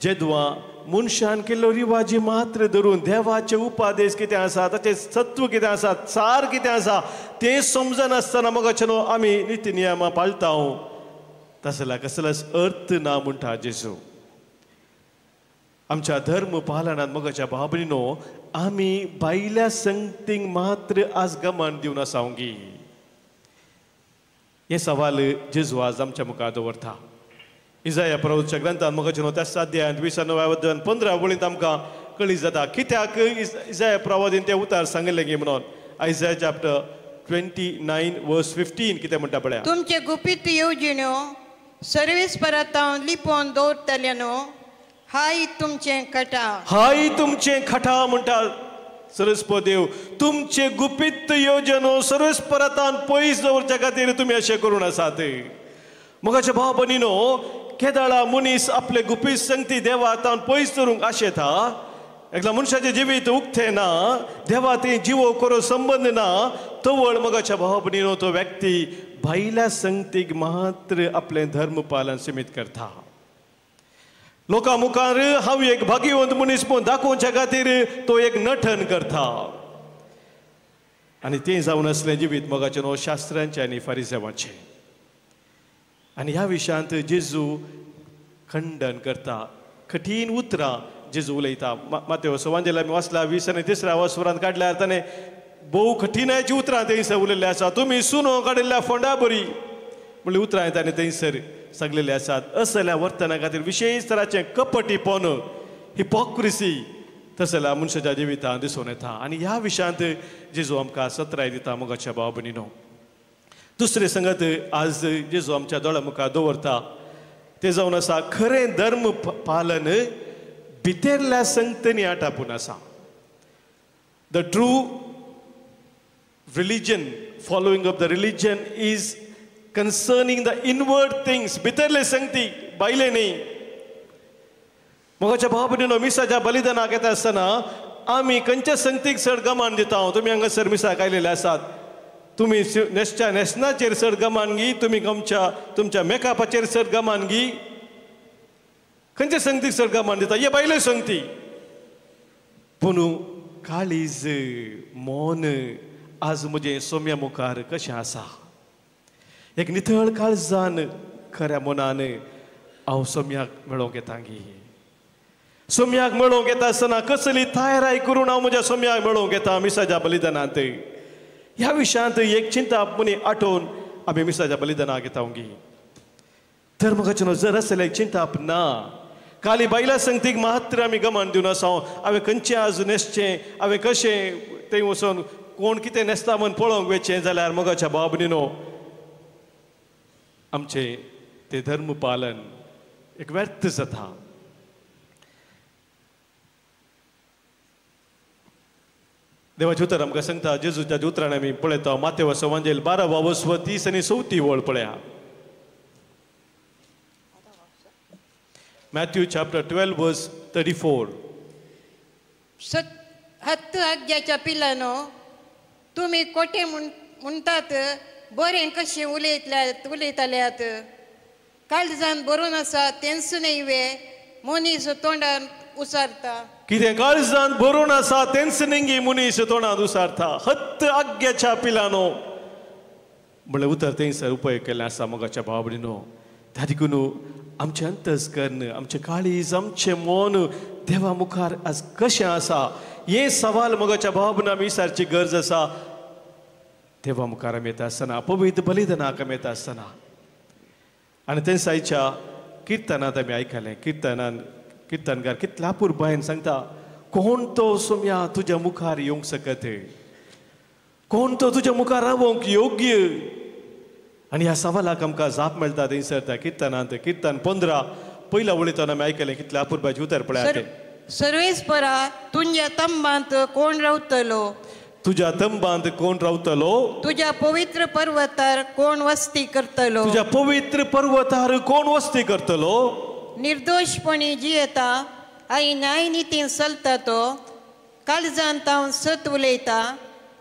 [SPEAKER 4] जेदवा मनशान केल्लो रिवाजी मात्र धरून देवाचे उपादेश कितें आसा, ताचें सत्व कितें आसा, सार कितें आसा तें समजनासतना मोगाचे न्हू आमी निती नियमां पाळटा, तसला कसलोच अर्थ ना म्हणटा जेजू. आमच्या धर्म पालनांत मोगाच्या भाव भयणीनो आमी भायल्या संगतींक मात्र आज गमन दिवन आसावंगी. हें सवाल जेजू आज आमच्या मुखार दवरता. इजाया प्रभूच्या ग्रंथान मोगाचे न्हू त्या 7 अध्यायांत 29 15 वळींत आमकां कळी जाता कित्याक इजाया प्रवादीन तें उतार सांगिल्लें गी म्हणून. आयजाया चॅप्टर 29 वर्स 15 कितें म्हणटा पळया,
[SPEAKER 9] तुमचे गुपीत येवजण्यो सर्वीस परत हांव लिपोवन दवरतलें न्हू, हाय तुमचें खटा,
[SPEAKER 4] हाय तुमचें खटा म्हणटा सरस्पत देव. तुमचे गुपीत येवजण्यो सर्वीस परतान पयस दवरच्या खातीर तुमी अशें करून आसात. मोगाचे भाव भयणीनो, केदाळा मनीस आपले गुपीत संगती देवा तावन पयस दवरूंक आशेता. एकदा मनशाचें जिवीत उक्तें ना, देवा ते जिवो करो संबंद ना, तवळ मोगाच्या भाव भयणीनो तो व्यक्ती भायल्या संगतीक मात्र आपलें धर्म पालन सीमीत करता. लोकां मुखार हांव एक भाग्यवंत मनीस म्हूण दाखोवच्या खातीर तो एक नटन करता. आनी तें जावन आसलें जिवीत मोगाचें न्हू शास्त्रांचें आनी फारिजेवांचें. आनी ह्या विशयांत जेजू खंडन करता, कठीण उतरां जेजू उलयता. मातेव वांजेला आमी वाचला 20 आनी 3 वस्वरांत काडल्यार ताणें भोव कठीणायची उतरां थंयसर उलयल्लीं आसा. तुमी सुनो काडिल्ल्या फोंडा बरी म्हणली उतरां ताणें थंयसर सांगलेली आसात. असल्या वर्तना खातीर विशेश तराचें कपटीपण, हिपोक्रिसी तसल्या मनशाच्या जिवितांत दिसून येता. आनी ह्या विशयांत जेजू आमकां सत्राय दिता. मोगाच्या भाव भयणीनो, दुसरे संगत आज जेजू आमच्या दोळ्या मुखार दवरता तें जावन आसा खरें धर्म पालन भितरल्या संगतनी आटापून आसा. The true religion, following of the religion is concerning the inward things, भितरले संगती, भायले न्ही. मोगाच्या भाव भयणीनो, मिसाच्या बलिदानाक येता आसतना आमी खंयच्या संगतीक चड गमान दिता? तुमी हांगासर मिसाक आयलेले आसात, तुमी न्हेसच्या न्हेसणाचेर चड गमान गी, तुमी तुमच्या मेकअपाचेर चड गमान गी, खंयच्या संगतीक चड गमान दिता? हे बायले संगती. पूण काळीज मन आज म्हजें सोम्या मुखार कशें आसा? एक नितळ काळजान खऱ्या मनान हांव सोम्याक मेळोवंक येता गी? सोम्याक मेळोवंक येता आसतना कसली तयाराय करून हांव म्हज्या सोम्याक मेळोवंक येता मिसाच्या बलिदानांत? ह्या विशयांत एक चिंता मनी आठोवन आमी मिसाच्या बलिदानाक येता गी? तर म्हाका न्हू जर आसलें एक चिंताप ना, काली बायला संगतीक मात्र आमी गमान दिवन आसा. हांवें खंयचें आज न्हेसचें, हांवें कशें थंय वचोन कोण कितें न्हेसता म्हूण पळोवंक वचचें जाल्यार मोगाच्या भाव भयणीनो आमचें तें धर्म पालन एक व्यर्थ जाता. देवाचें उतर आमकां सांगता, जेजूच्या उतरान आमी पळयता मातेव वांजेल 12 वस्व 30 आनी 34 वळ पळया. Matthew chapter 12 verse 34.
[SPEAKER 9] हत्त आज्ञाच्या पिलानो, तुमी कोटे म्हणटात बरें कशें उलयताल्यात, काळजान भरून आसा तेंच न्हय वे मनीस तोंडान उसारता.
[SPEAKER 4] कितें काळजान भरून आसा तेंच न्ही मनीस तोंडान उसारता. हत्त आज्ञाच्या पिलानो म्हणलें उतर थंयसर उपयोग केल्लें आसा. मोगाच्या भाव भयणीनो, त्या देखून आमचें अंतस्कर्ण, आमचें काळीज, आमचें मन देवा मुखार आज कशें आसा हें सवाल मोगाच्या भाव भयणीनो आमी विचारची गरज आसा. देवा मुखार आमी येता आसतना, पवित्र बलिदानाक आमी येता आसतना आनी तें सायच्या किर्तनांत आमी आयकलें. किर्तनान किर्तनकार कितल्या पुरबायेन सांगता, कोण तो सोम्या तुज्या मुखार येवंक शकत, कोण तो तुज्या मुखार रावोंक योग्य. आनी ह्या सवालाक आमकां जाप मेळटा थंयसर त्या किर्तनांत. किर्तन 15 पयल्या वळींत आमी आयकलें कितल्या अपुरबायेचें उतर पळयात.
[SPEAKER 9] सर्वेस्परा तुज्या तंबांत कोण रावतलो,
[SPEAKER 4] तुज्या तंबांत कोण रावतलो,
[SPEAKER 9] तुज्या पवित्र पर्वतार कोण वस्ती करतलो,
[SPEAKER 4] तुज्या पवित्र पर्वतार कोण वस्ती करतलो.
[SPEAKER 9] निर्दोशपणी जियेता आनी न्यायनितीन चलता तो, काळजान तावन सत उलयता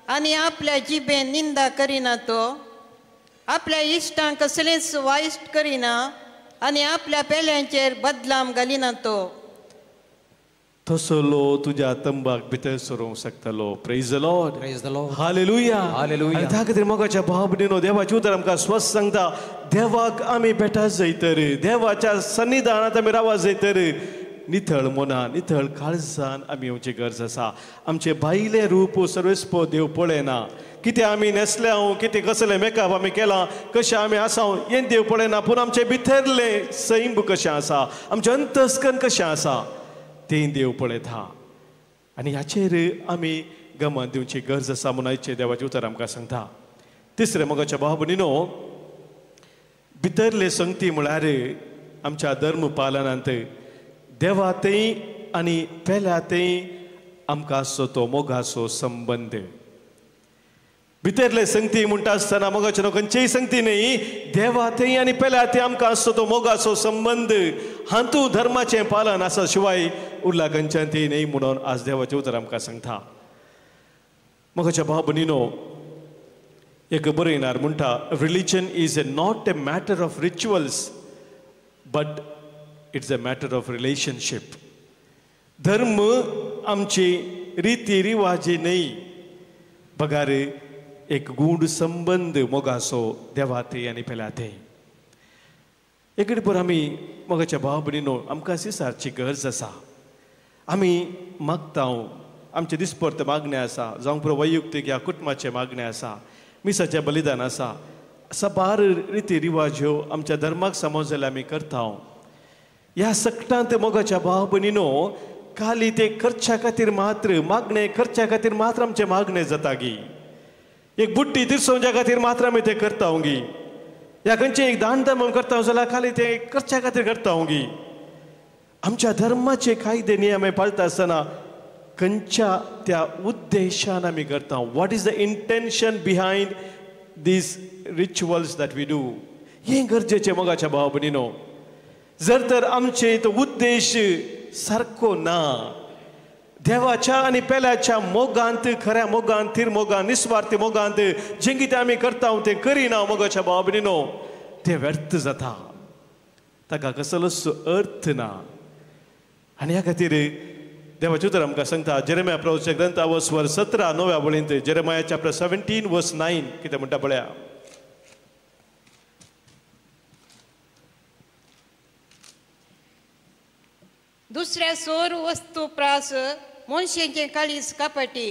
[SPEAKER 9] आनी आपल्या जिबेन निंदा करिना तो, आपल्या इश्टांक कसलेंच वायट करिना आनी आपल्या पेल्यांचेर बदलाम घालिना तो.
[SPEAKER 4] तसलो तुज्या तंबाक भितर सरूंक शकतलो. Praise the Lord,
[SPEAKER 2] praise the Lord,
[SPEAKER 4] hallelujah,
[SPEAKER 2] hallelujah.
[SPEAKER 4] आनी त्या खातीर मोगाच्या भाव भयणीनो, देवाचें उतर आमकां स्वस्थ सांगता, देवाक आमी भेटा जयतर, देवाच्या सन्निधानांत आमी रावा जयतर, नितळ मनान नितळ काळजान आमी येवची गरज आसा. आमचें भायलें रूप सर्वेस्पो देव पळयना. कितें आमी न्हेसल्या, कितें कसलें मेकअप आमी केलां, कशें आमी आसा हें देव पळयना, पूण आमचें भितरलें सैम कशें आसा, आमचें अंतस्कन कशें आसा तें देव पळयता. आनी हाचेर आमी गमन दिवची गरज आसा म्हूण आयचें देवाचें उतर आमकां सांगता. तिसरें मोगाच्या भाव भयणीनो, भितरले संगती म्हळ्यार आमच्या धर्म पालनांत देवा थंय आनी पेल्या थंय आमकां आसचो तो मोगाचो संबंद. भितरले संगती म्हणटा आसतना मोगाचे न्हू खंयचेय संगती न्ही, देवा थंय आनी पेल्या थंय आमकां आसचो तो मोगाचो संबंद. हातूंत धर्माचें पालन आसा शिवाय उरला खंयच्यान ती न्ही म्हणून आज देवाचें उतर आमकां सांगता. मोगाच्या भाव भयणीनो, एक बरयणार म्हणटा, religion is a not a matter of rituals but it's a matter of relationship. धर्म आमची रिती रिवाजी न्ही, बगार एक गूढ संबंद मोगाचो देवा थंय आनी पेल्या थंय. एकडे पर आमी मोगाच्या भाव भयणीनो, आमकां सिसारची गरज आसा. आमी मागता, आमचे दिसपर्त मागणें आसा, जावं पुरो वैयक्तीक ह्या कुटुंबाचें मागणें आसा, मिसाचें बलिदान आसा, साबार रिती रिवाज ह्यो आमच्या धर्माक समज जाल्यार आमी करता. ह्या सकटांत मोगाच्या भाव भयणीनो, खाली ते खर्चा खातीर मात्र मागणें, खर्चा खातीर मात्र आमचें मागणें जाता गी. एक बुट्टी तिरसोवच्या खातीर मात्र आमी तें करता गी, ह्या खंयचें एक दान धर्म करता जाल्यार खाली तें खर्चा खातीर करता गी. आमच्या धर्माचे कायदे नियम पाळटा आसतना खंयच्या त्या उद्देशान आमी करता. What is the intention behind these rituals that we do, हें गरजेचें मोगाच्या भाव भयणीनो. जर तर आमचे तो उद्देश सारको ना, देवाच्या आनी पेल्याच्या मोगांत, खऱ्या मोगांत, थीर मोगांत, निस्वार्थी मोगांत जें कितें आमी करता तें करिना मोगाच्या भाव भयणीनो, तें व्यर्थ जाता, ताका कसलोच अर्थ ना. आनी ह्या खातीर देवाचें उतर आमकां सांगता, जेरेमाया प्रवचन ग्रंथा वर्स 17 9व्या वळींत, जेरेमाया चॅप्टर 17 वर्स 9 कितें म्हणटा पळया.
[SPEAKER 9] दुसऱ्या सोर वस्तू प्रास मनशाचें काळीज कपाटी,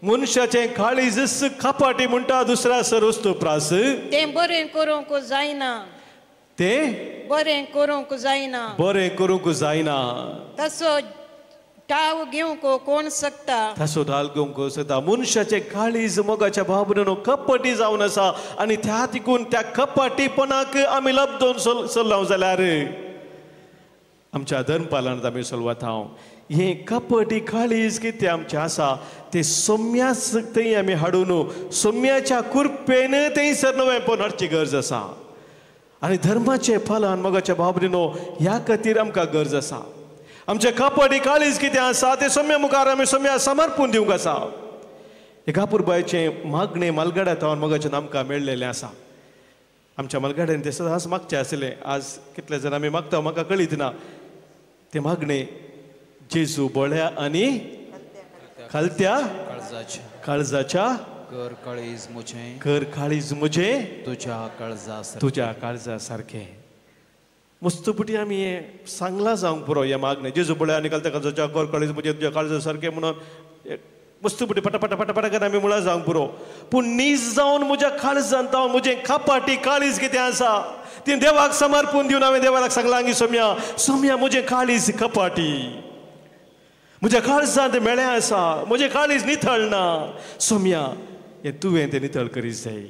[SPEAKER 4] मनशाचें काळीज कपाटी म्हणटा दुसऱ्या सर वस्तू प्रास,
[SPEAKER 9] तें बरें करूंक जायना,
[SPEAKER 4] तें
[SPEAKER 9] बरें करूंक जायना,
[SPEAKER 4] बरें करूंक जायना,
[SPEAKER 9] तसो टाव घेवंक कोण शकता,
[SPEAKER 4] तसो टाव घेवंक शकता. मनशाचें काळीज मोगाच्या भाव भयणीनो कपटी जावन आसा आनी त्या तिकून त्या कपाटीपणाक आमी लब्दोन चल्ला जाल्यार आमच्या धर्मपालनांत आमी चलवता. हांव हें कपटी काळीज कितें आमचें आसा तें सोम्याच थंय आमी हाडून सोम्याच्या कुरपेन थंयसर नवेंपण हाडची गरज आसा. आनी धर्माचें पालन मोगाच्या भाव भयणीनो ह्या खातीर आमकां गरज आसा. आमचें कपटी काळीज कितें आसा तें सोम्या मुखार आमी सोम्या समर्पून दिवंक आसा. एका पुरबायचें मागणें मालगाड्या थावन मोगाचें आमकां मेळ्ळेलें आसा. आमच्या मालगाड्यान तें सदांच मागचें आसलें, आज कितले जाण आमी मागता म्हाका कळीत ना. तें मागणें जेजू बळ्या आनी खालत्या काळजाच्या
[SPEAKER 2] कर काळीज मुझे,
[SPEAKER 4] कर काळीज मुझे
[SPEAKER 2] तुझ्या काळजा,
[SPEAKER 4] तुझ्या काळजा सारखें. मस्तपुटी आमी हें सांगलां जावंक पुरो हें मागणें, जेजू बळ्या आनी खालत्या काळजाच्या कर काळीज मुझे तुझ्या काळजा सारकें म्हणून वस्तू पुटी पटापटा पटापटा करून आमी मुळां जावंक पुरो, पूण नीज जावन म्हज्या काळजान जावन म्हजें कपाटी काळीज कितें आसा ती देवाक समर्पून दिवन हांवें देवाक सांगलां की सोम्या सोम्या म्हजें काळीज कपाटी, म्हज्या काळजांत मेळें आसा, म्हजें काळीज नितळ ना, सोम्या हें तुवें तें नितळ करीत जाय,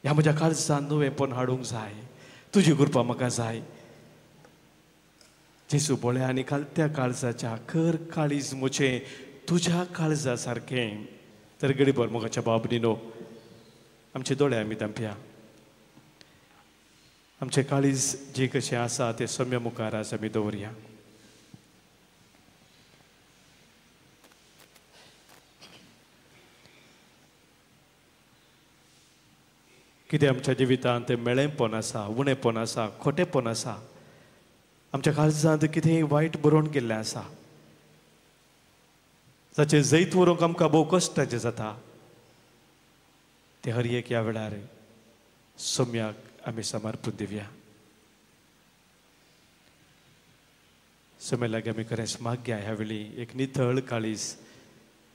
[SPEAKER 4] ह्या म्हज्या काळजान नवेंपण हाडूंक जाय, तुजी कृपा म्हाका जाय. जेजू बोळ्या आनी खालत्या काळजाच्या कर काळीज म्हजें तुज्या काळजा सारकें. तर गडीभर मोगाच्या बाब निनो आमचे दोळे आमी धांपया, आमचें काळीज जें कशें आसा तें सोम्या मुखार आज आमी दवरया. कितें आमच्या जिवितांत मेळेंपण आसा, उणेपण आसा, खोटेपण आसा, आमच्या काळजांत कितेंय वायट बरोवन गेल्लें आसा जाचें जैत व्हरूंक आमकां भोव कश्टाचें जाता, तें हर एक ह्या वेळार सोम्याक आमी समर्पून दिवया. सोम्या लागीं आमी खरेंच मागया ह्या वेळी एक नितळ काळीज,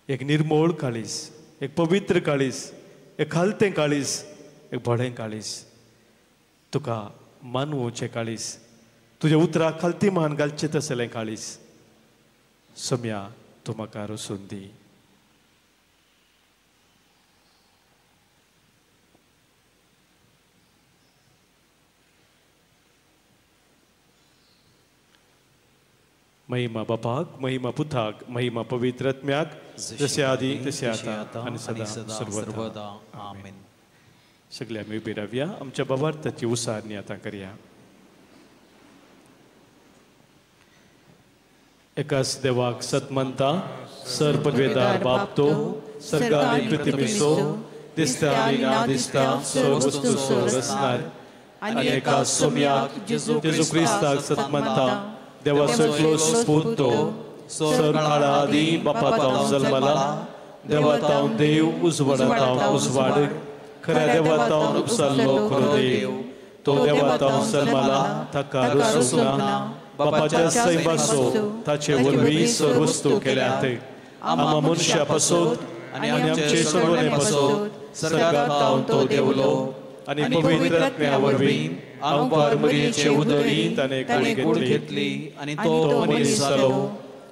[SPEAKER 4] एक निर्मोळ काळीज, एक पवित्र काळीज, एक खालतें काळीज, एक भोळें काळीज, तुका मानवचें काळीज, तुज्या उतराक खालती मान घालचें तसलें काळीज सोम्या तूं म्हाका रसून दी. महिमा बापाक, महिमा पुताक, महिमा पवित्र आत्म्याक, जशें आदी तशें आतां आनी सदां सर्वदा. आमेन. सगळे आमी उबी रावया, आमच्या बाबार्थाची उसारणी आतां करया. एकाच देवाक सत मानता, सर पदवेदार बाप तो, सर्ग आनी पृथ्वीचो, दिसता आनी ना दिसता सर्व वस्तूचो रचणार, आनी एका सोम्याक जेजू क्रिस्ताक सत मानता, देवाचो एकलोच पूत तो, सर काळा आदीं बापा तावन जल्मला, देवा तावन देव, उजवाडा तावन उजवाड, खऱ्या देवा तावन उपसल्लो खरो देव, तो देवा तावन जल्मला, ताका रसूंक ना, बापाच्या सैमाचो ताचे वरवीं सर्व वस्तू केल्यात, आमा मनशा पासत आनी आमचे सोडवणे पासत सर्गांत तावन तो देवलो, आनी पवित्र आत्म्या वरवीं आमकार मरियेचे उदरी ताणें कूड घेतली आनी तो मनीस जालो,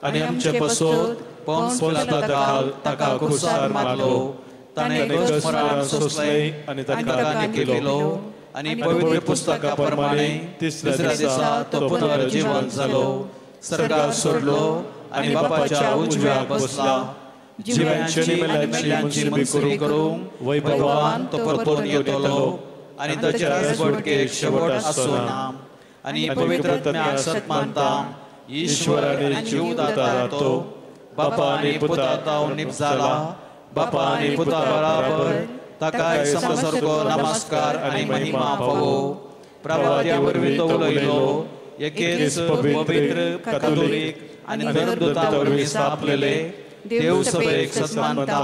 [SPEAKER 4] आनी आमचे पासत पोन्स पिलाताक ताका खुर्सार मारलो, ताणें कश्ट मरण सोंसलें आनी ताका निखिलो, आनी पवित्र पुस्तका प्रमाणे तिसऱ्या दिसा तो पुनर्जीवन जालो, सर्गाक सोडलो आनी बापाच्या उजव्याक बसला, जिव्यांची आनी मेल्ल्यांची मनसुबी करूंक वैभवान तो परतून येतलो, आनी ताच्या राजवटकेक शेवट आसचो ना. आनी पवित्र आत्म्याक सत मानता, ईश्वर आनी जीवदाता तो, बापा आनी पुता तावन निपजाला, बापा आनी पुता बराबर ताकाय समसारको नमस्कार आनी महिमा फावो. प्रवाद्या वरवीं तो उलयलो, एकेच पवित्र कातोलीक आनी धर्मदूता वरवीं स्थापलेले देव सभेक सत मानता,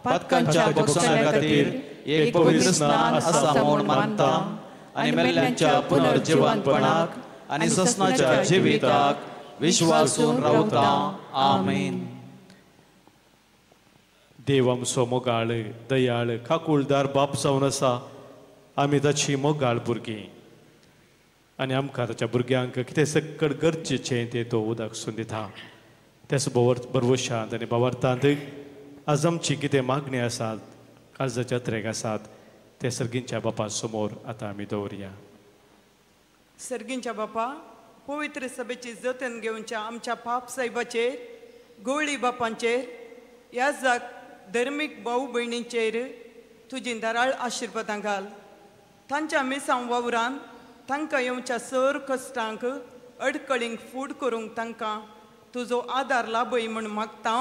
[SPEAKER 4] पातकांच्या भोगसण्या खातीर एक पवित्र स्नान आसा म्हूण मानता, आनी मेल्ल्यांच्या पुनर्जिवनपणाक आनी ससनाच्या जिविताक विश्वासून रावता. आमेन. देव आमचो मोगाळ, दयाळ, काकुळदार बाप जावन आसा, आमी ताची मोगाळ भुरगीं आनी आमकां ताच्या भुरग्यांक कितें सक्कड गरजेचें तें तो उदक सून दिता. त्याच बरवशांत आनी बावार्थांत आज आमची कितें मागणी आसात, काळजाचे अत्रेक आसात, ते सर्गींच्या बापा समोर आतां आमी दवरया.
[SPEAKER 10] सर्गींच्या बापा, पवित्र सभेची जतन घेवच्या आमच्या पाप साहेबाचेर, गोळी बापांचेर, ह्या जाग धर्मीक भाऊ भयणींचेर तुजी धाराळ आशिर्वादां घाल. तांच्या मिसांव वावरान तांकां येवच्या सर कश्टांक अडकळींक फूड करूंक तांकां तुजो आदार लाभय म्हूण मागता.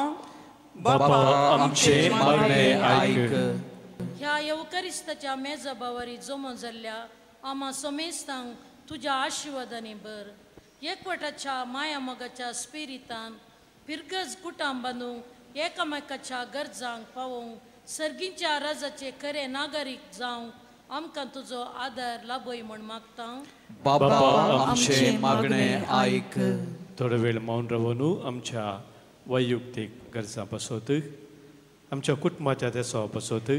[SPEAKER 4] बापा आमचें मागणें आयक.
[SPEAKER 11] ह्या येवकरिस्ताच्या मेजबावारी जमो जाल्ल्या आमा समेस्तांक तुज्या आशिर्वादांनी भर. एकवटाच्या माया मोगाच्या स्पिरितान फिरगज कुटां बांदूंक, एकामेकाच्या गरजांक पावोवंक, सर्गींच्या राजाचे खरे नागरीक जावंक आमकां तुजो आदार लाभय म्हूण मागता.
[SPEAKER 2] बाबा आमचें मागणें आयक.
[SPEAKER 4] थोडो वेळ मौन रावन आमच्या वैयक्तीक गरजां पासत आमच्या कुटुंबाच्या देसावा पासत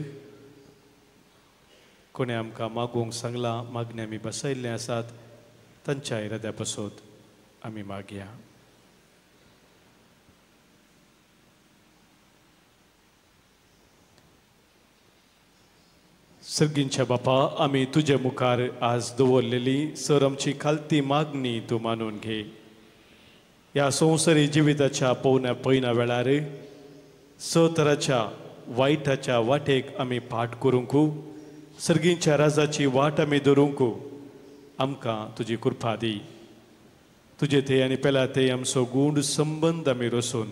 [SPEAKER 4] कोणें आमकां मागूंक सांगलां, मागणें आमी बसयल्लें आसात तांच्या इराद्या पासत आमी मागया. सर्गींच्या बापा, आमी तुजे मुखार आज दवरलेली सर आमची खालती मागणी तूं मानून घे. ह्या संवसारी जिविताच्या पोवण्या पयना वेळार स तराच्या वायटाच्या वाटेक आमी फाट करूंक, सर्गींच्या राजाची वाट आमी धरूंक आमकां तुजी कृपा दी. तुजे ते आनी पेला ते आमचो गूढ संबंद आमी रोसून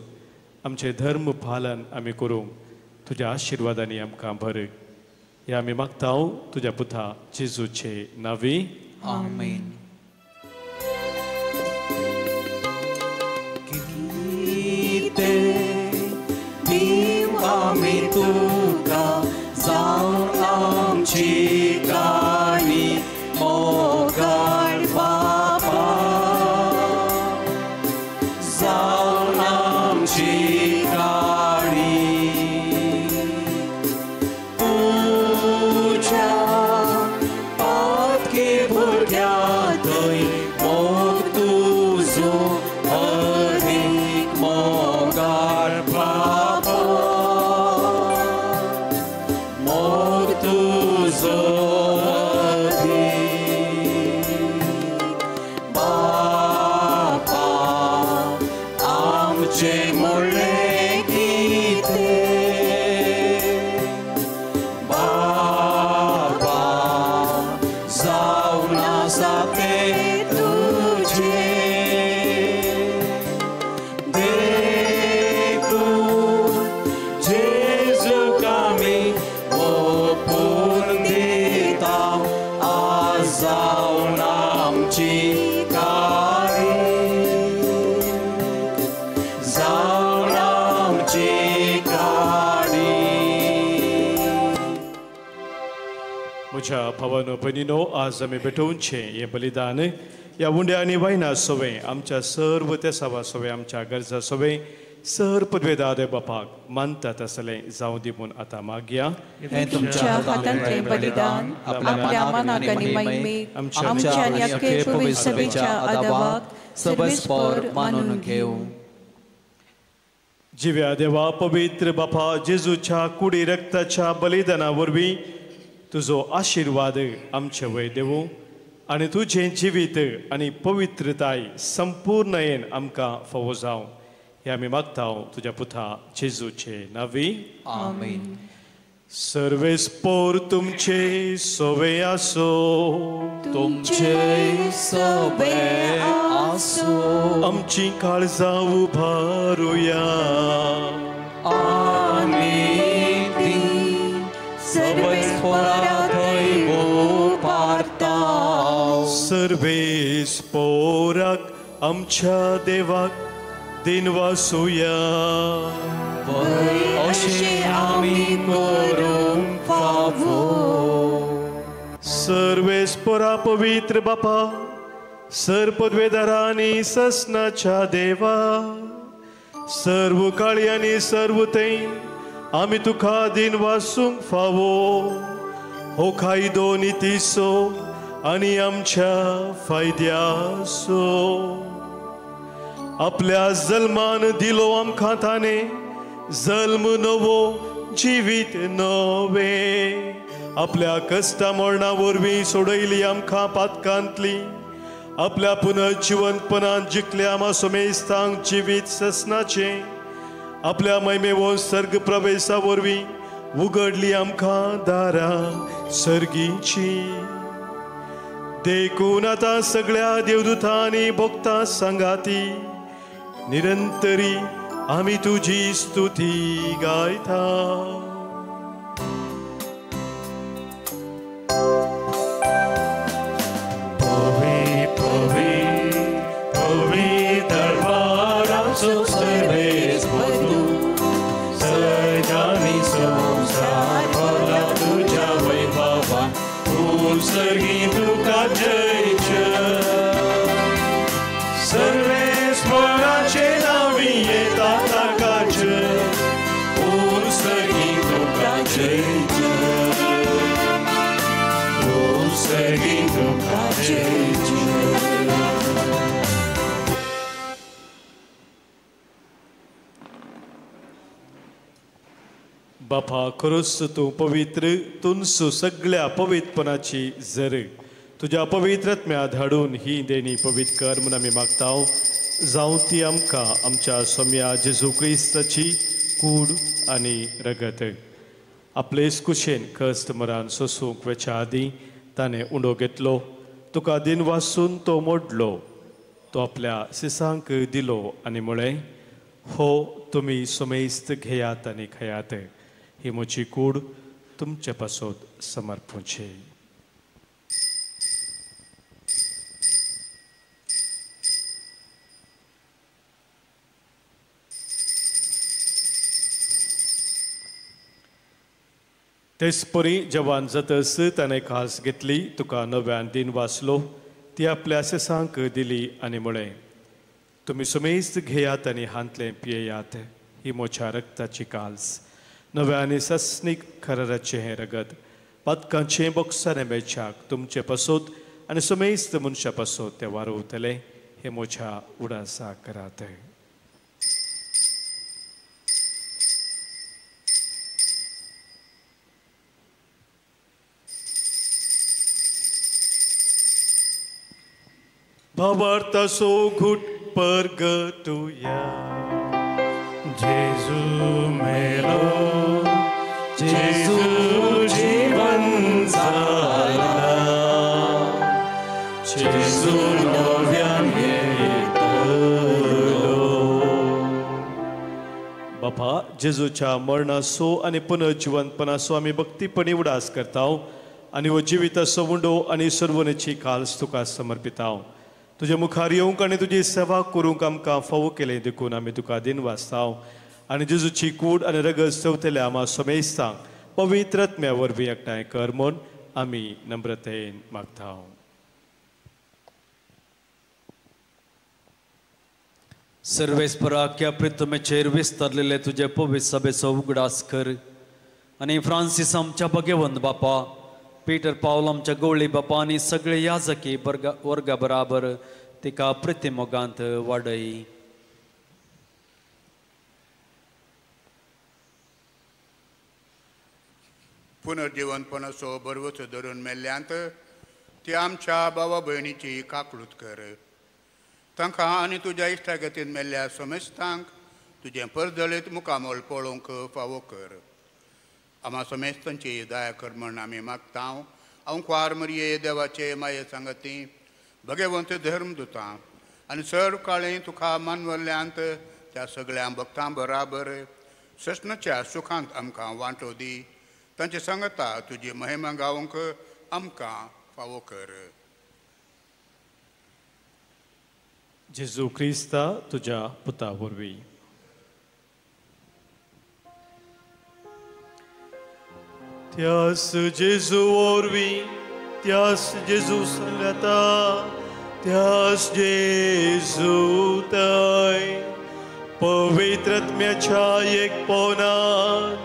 [SPEAKER 4] आमचें धर्म पालन आमी करूंक तुज्या आशिर्वादांनी आमकां भर. हे आमी मागता तुज्या पुता जेजूचे नांवी,
[SPEAKER 2] आमेन. कितें दीव आमी तुका जावन आमची काणी मोगाळ बापा, जावन आमची काणी तुज्या पातकी भुरग्या थंय मोग तुजो अदीक मोगाळ बापा, मोग तुजो अदीक बापा. आमचें म्हणलें कितें बाबा, जावन आसा तें तुजें, देखून जेजूक आमी ओंपून दिता आज जावन आमची काणी, जावन आमची काणी.
[SPEAKER 4] म्हज्या भावानो भयणीनो, आज आमी भेटोवचें हें बलिदान ह्या उंड्या आनी वायना सोवें आमच्या सर्व तेसावा सोवें आमच्या गरजा सोवें सर पदवेदा देव बापाक मानतात आसलें जावं दी म्हूण आतां मागया.
[SPEAKER 2] हें
[SPEAKER 6] तुमच्या हातांतलें बलिदान आपल्या मनाक आनी महिमेक आमच्या आनी अख्खे पवित्र सभेच्या आदावाक सर्वेस्पोर मानून घेवं.
[SPEAKER 4] जिव्या देवा, पवित्र बापा जेजूच्या कुडी रक्ताच्या बलिदाना वरवीं तुजो आशिर्वाद आमचे वयर देवूं आनी तुजें जिवीत आनी पवित्रताय संपूर्णयेन आमकां फावो जावं हें आमी मागता तुज्या पुता जेजूचे नांवी,
[SPEAKER 2] आमेन.
[SPEAKER 4] सर्वेस्पोर तुमचे सोवे आसो,
[SPEAKER 2] तुमचे सोबे आसो.
[SPEAKER 4] आमची काळजां उबारुया,
[SPEAKER 2] आमी ती सर्वेस्पोरा थंय उबारता.
[SPEAKER 4] सर्वेस्पोराक आमच्या देवाक दिनवासुया,
[SPEAKER 2] अशें आमी करूंक फावो.
[SPEAKER 4] सर्वेस्पोरा पवित्र बापा, सर पदवेदारा आनी ससनाच्या देवा, सर्व काळी आनी सर्व थंय आमी तुका दिनवासूंक फावो. हो कायदो नितीचो आनी आमच्या फायद्याचो. आपल्या जल्मान दिलो आमकां ताणें जल्म नवो जिवीत नवें, आपल्या कश्टा मरणा वरवीं सोडयली आमकां पातकांतली, आपल्या पुनर्जिवंतपणान जिखल्या आमा समेस्तांक जिवीत ससनाचें, आपल्या महिमेवो सर्ग प्रवेशा वरवीं उगडली आमकां दारां सर्गीची. देखून आतां सगळ्या देवदूतांनी भक्तां सांगाती निरंतरी आमी तुजी स्तुती गायता.
[SPEAKER 7] पवी पवी पवित्र बाराचो सर्वेस्पोर सदांनी संवसार भरला तुज्या वैभवान, उत्सर्गी तुका जय जय. सर्वेस्पोराचे नांवी येता ताका जय, उत्सर्गी जय जय, ओ सर्गी तुका जय जय.
[SPEAKER 4] बापा खरोच तूं पवित्र, तुंसू सगळ्या पवित्रपणाची जर तुज्या पवित्रत्म्या धाडून ही देणी पवित्र कर म्हूण आमी मागता. जावं ती आमकां आमच्या सोम्या जेजू क्रिस्ताची कूड आनी रगत. आपलेच कुशेन कश्ट मरान सोसूंक वेच्या आदीं ताणें उंडो घेतलो, तुका दिन वासून तो मोडलो, तो आपल्या सिसांक दिलो आनी म्हळें, हो तुमी समेस्त घेयात आनी खायात, ही म्हजी कूड तुमचे पासत समर्पूची. तेच परी जवान जातस ताणें खास घेतली, तुका नव्यान दिन वाचलो, ती आपल्या सेसांक दिली आनी म्हळें, तुमी समेस्त घेयात आनी हांतलें पियेयात, ही म्हज्या रक्ताची काल्स, नव्या आनी सस्नीक खराराचें हें रगत, पातकांचें बोक्सारें बेच्याक तुमचे पासत आनी समेस्त मनशां पासत तें वारवतलें, हें म्हज्या उडासा करात. भावार्थाचो घुट परगटुया.
[SPEAKER 7] जेजू मेलो, जेजू जीवन जाला, जेजू नव्यान येतलो.
[SPEAKER 4] बापा, जेजूच्या मरणाचो आनी पुनर्जिवंतपणाचो आमी भक्तीपणी उडास करता आनी हो जिविताचो उंडो आनी सर्वनेची काल्स तुका समर्पिता. तुजे मुखार येवंक आनी तुजी सेवा करूंक आमकां फावो केलें देखून आमी तुका दिन वाचता आनी जेजूची कूड आनी रगत सेवतल्या आमा समेस्तांक पवित्र आत्म्या वरवीं एकठांय कर म्हूण आमी नम्रतेन मागता.
[SPEAKER 12] सर्वेस्पराक्या प्रितमेचेर विस्तारलेले तुजे पवित्र सभेचो उगडास कर आनी फ्रांसीस आमच्या भगवंत बापा, पीटर पावल आमच्या गवळी बापा आनी सगळे याजकी वर्गा बराबर तिका प्रतिमोगांत वाडय.
[SPEAKER 13] पुनर्जिवनपणाचो बरवचो धरून मेल्ल्यांत ती आमच्या बाबा भयणीची काकळूत कर. तांकां आनी तुज्या इश्टागतीन मेल्ल्या समेस्तांक तुजें परजळीत मुखामोल पळोवंक फावो कर. आमा समेस्तांची दया कर म्हण आमी मागता. हांव कुवार मरिये देवाचे माये सांगती भगवंत धर्म दुता आनी सर्व काळें तुका मानवल्ल्यांत त्या सगळ्या भक्तां बराबर सस्नाच्या सुखांत आमकां वांटो दी. तांचे सांगता तुजी महिमा गावंक आमकां फावो कर.
[SPEAKER 4] जेजू क्रिस्ता तुज्या पुता वरवीं. त्यास जेजू वरवीं, त्यास जेजू सांगता, त्यास जेजू तय पवित्र आत्म्याच्या एकपणांत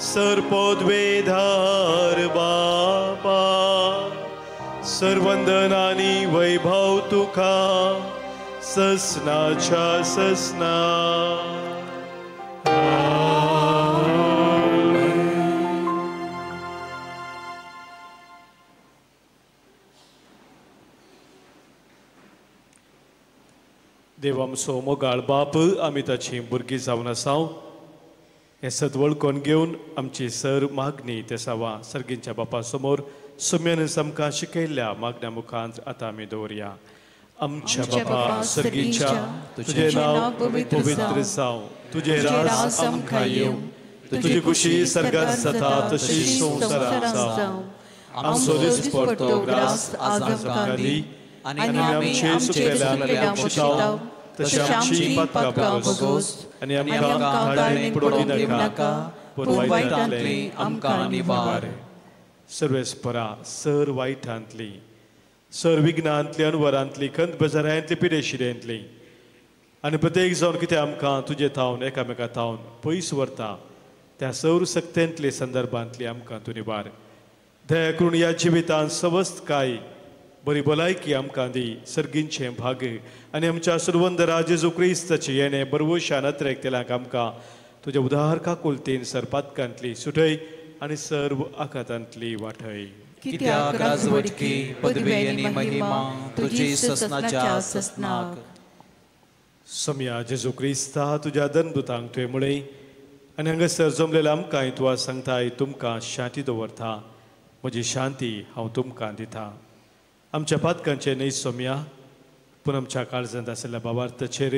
[SPEAKER 4] सर्पोद्वेधार बापा, सर्वंदन आनी वैभव तुका ससनाच्या ससना. देव आमचो मोगाळ बाप, आमी ताची भुरगीं जावन आसा हें सद वळखून घेवन आमची सर मागणी ते सावा सर्गींच्या बापा समोर सुम्यान आमकां शिकयल्ल्या मागण्या मुखांत आतां आमी दवरया. आमच्या बापा सर्गीच्या, तुजें नांव पवित्र जावं, तुजें राज आमकां येवं, तुजी खुशी सर्गात जाता तशी संवसारांत जावं. आमचो दिसपडटो ग्रास आज आमकां दी आनी आमचे चुकलेल्यांक बक्षिताव तशें आमची पातकां भोगोस आनी आमकां ताळणेक पडूंक दिवनाका, पूण वायटांतली आमकां निवार. सर्वेस्परा सर वायटांतली, सर विघ्नांतली, अनवरांतली, खंत बेजारांतली, पिडेशिरेंतली आनी प्रत्येक जावन कितें आमकां तुजे थावन एकामेका थावन पयस व्हरता त्या सौर सक्तेंतले संदर्भांतली आमकां तूं निवार. दया करून ह्या जिवितांत सवस्तकाय बरी भलायकी आमकां दी, सर्गींचें भाग आनी आमच्या सुरवंदरा जेजू क्रिस्ताचें येणें बरवशान अत्रेकतेल्यांक आमकां तुज्या उदार काकुलतीन सरपातकांतली सुटय आनी सर्व आघातांतली वाटय.
[SPEAKER 6] कित्याक राजवटकी पदवी आनी महिमा तुजी ससनाच्या ससनाक.
[SPEAKER 4] सम्या जेजू क्रिस्ता तुज्या दनदुतांक तुवें म्हळें आनी हांगासर जमलेल्या आमकांय तुवा सांगताय, तुमकां शांती दवरता, म्हजी शांती हांव तुमकां दिता. आमच्या पातकांचें न्हय सोम्या, पूण आमच्या काळजांत आशिल्ल्या बाबार्थाचेर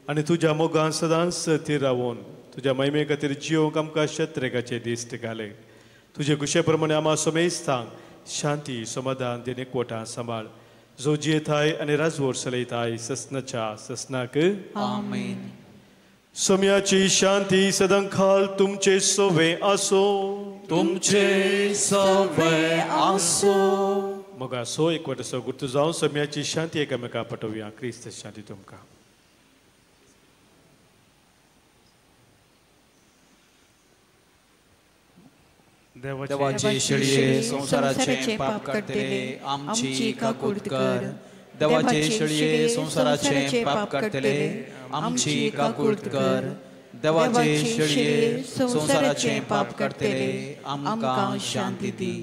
[SPEAKER 4] आनी तुज्या मोगान सदांच थीर रावून तुज्या महिमे खातीर जियोंक आमकां शत्रेकाचे दिश्ट घाले. तुजे कुशे प्रमाणे आमा समेस्तांक शांती समाधान दिने कोटा सांबाळ, जो जियेताय आनी राजवट चलयताय ससनाच्या ससनाक.
[SPEAKER 6] आमेन.
[SPEAKER 4] सोम्याची शांती सदांकाल तुमचे सोवे आसो.
[SPEAKER 2] तुमचे सोवे आसो.
[SPEAKER 4] मगा सो एकवट सो गुर्तू जावन सोम्याची शांती एकामेका पटोवया. क्रिस्त शांती तुमकां.
[SPEAKER 6] देवाचे शेळये संवसाराचे पाप काडटले आमची काकूट कर. देवाचे शेळये संवसाराचे पाप काडटले आमची काकूट कर. देवाचे शेळये संवसाराचे पाप काडटले आमकां शांती दी.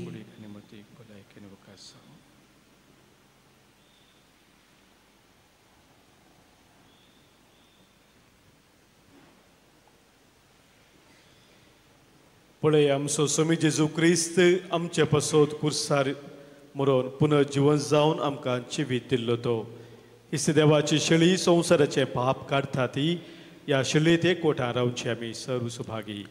[SPEAKER 4] पळय आमचो स्वामी जेजू क्रिस्त आमचे पासत कुर्सार मरोन पुनर्जिवन जावन आमकां जिवीत दिल्लो तो. इस्त देवाची शेळी संवसाराचें पाप काडटा ती ह्या शेळयेंत एकवटान रावची आमी सर्व सुभागी.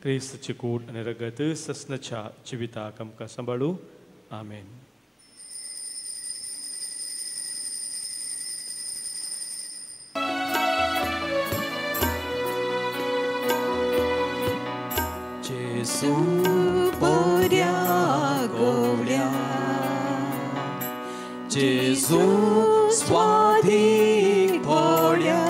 [SPEAKER 4] क्रिस्तची कूड आनी रगत ससनाच्या जिविताक आमकां सांबाळू. आमेन.
[SPEAKER 2] जेजू बऱ्या गोवल्या, जेजू स्वाधीक भोळ्या,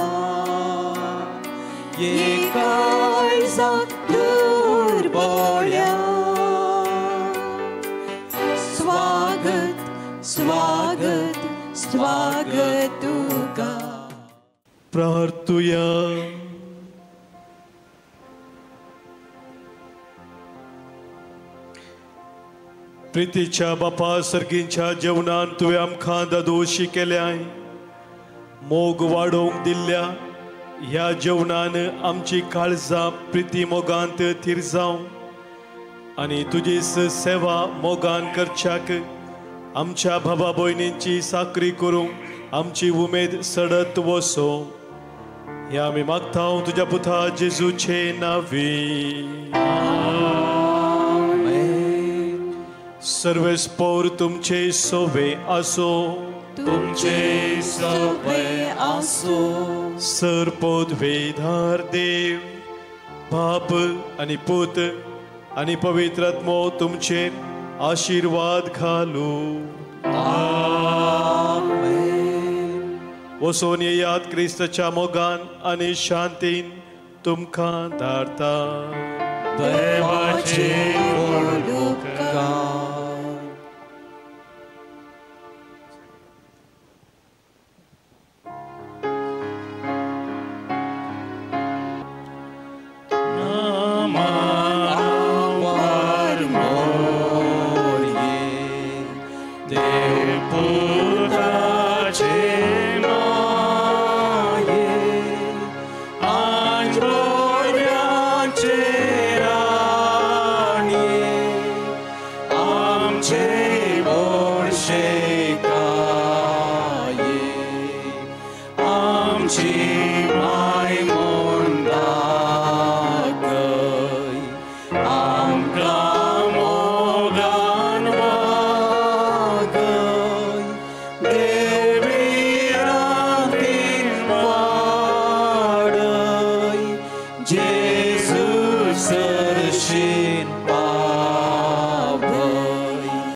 [SPEAKER 2] ये काळजाक दुर्बोळ्या. स्वागत स्वागत स्वागत तुका.
[SPEAKER 4] प्रार्थुया. प्रितीच्या बापा सर्गींच्या जेवणान तुवें आमकां दादोशी केल्याय, मोग वाडोवंक दिल्ल्या ह्या जेवणान आमची काळजां प्रिती मोगांत थीर जावं आनी तुजी सेवा मोगान करच्याक आमच्या भावा भयणींची साकरी करूंक आमची उमेद सडत वसो. ह्या आमी मागता तुज्या पुता जेजूचे नांवी. सर्वेस्पोर तुमचे सोवे आसो.
[SPEAKER 2] तुमचे सोवे आसो.
[SPEAKER 4] सर पदवेधार देव बाप आनी पूत आनी पवित्र आत्मो तुमचेर आशिर्वाद घालू.
[SPEAKER 2] आमेन.
[SPEAKER 4] वसोन येयात क्रिस्ताच्या मोगान आनी शांतीन तुमकां धाडता.
[SPEAKER 2] देवाचे व्हड उपकार.
[SPEAKER 7] आमची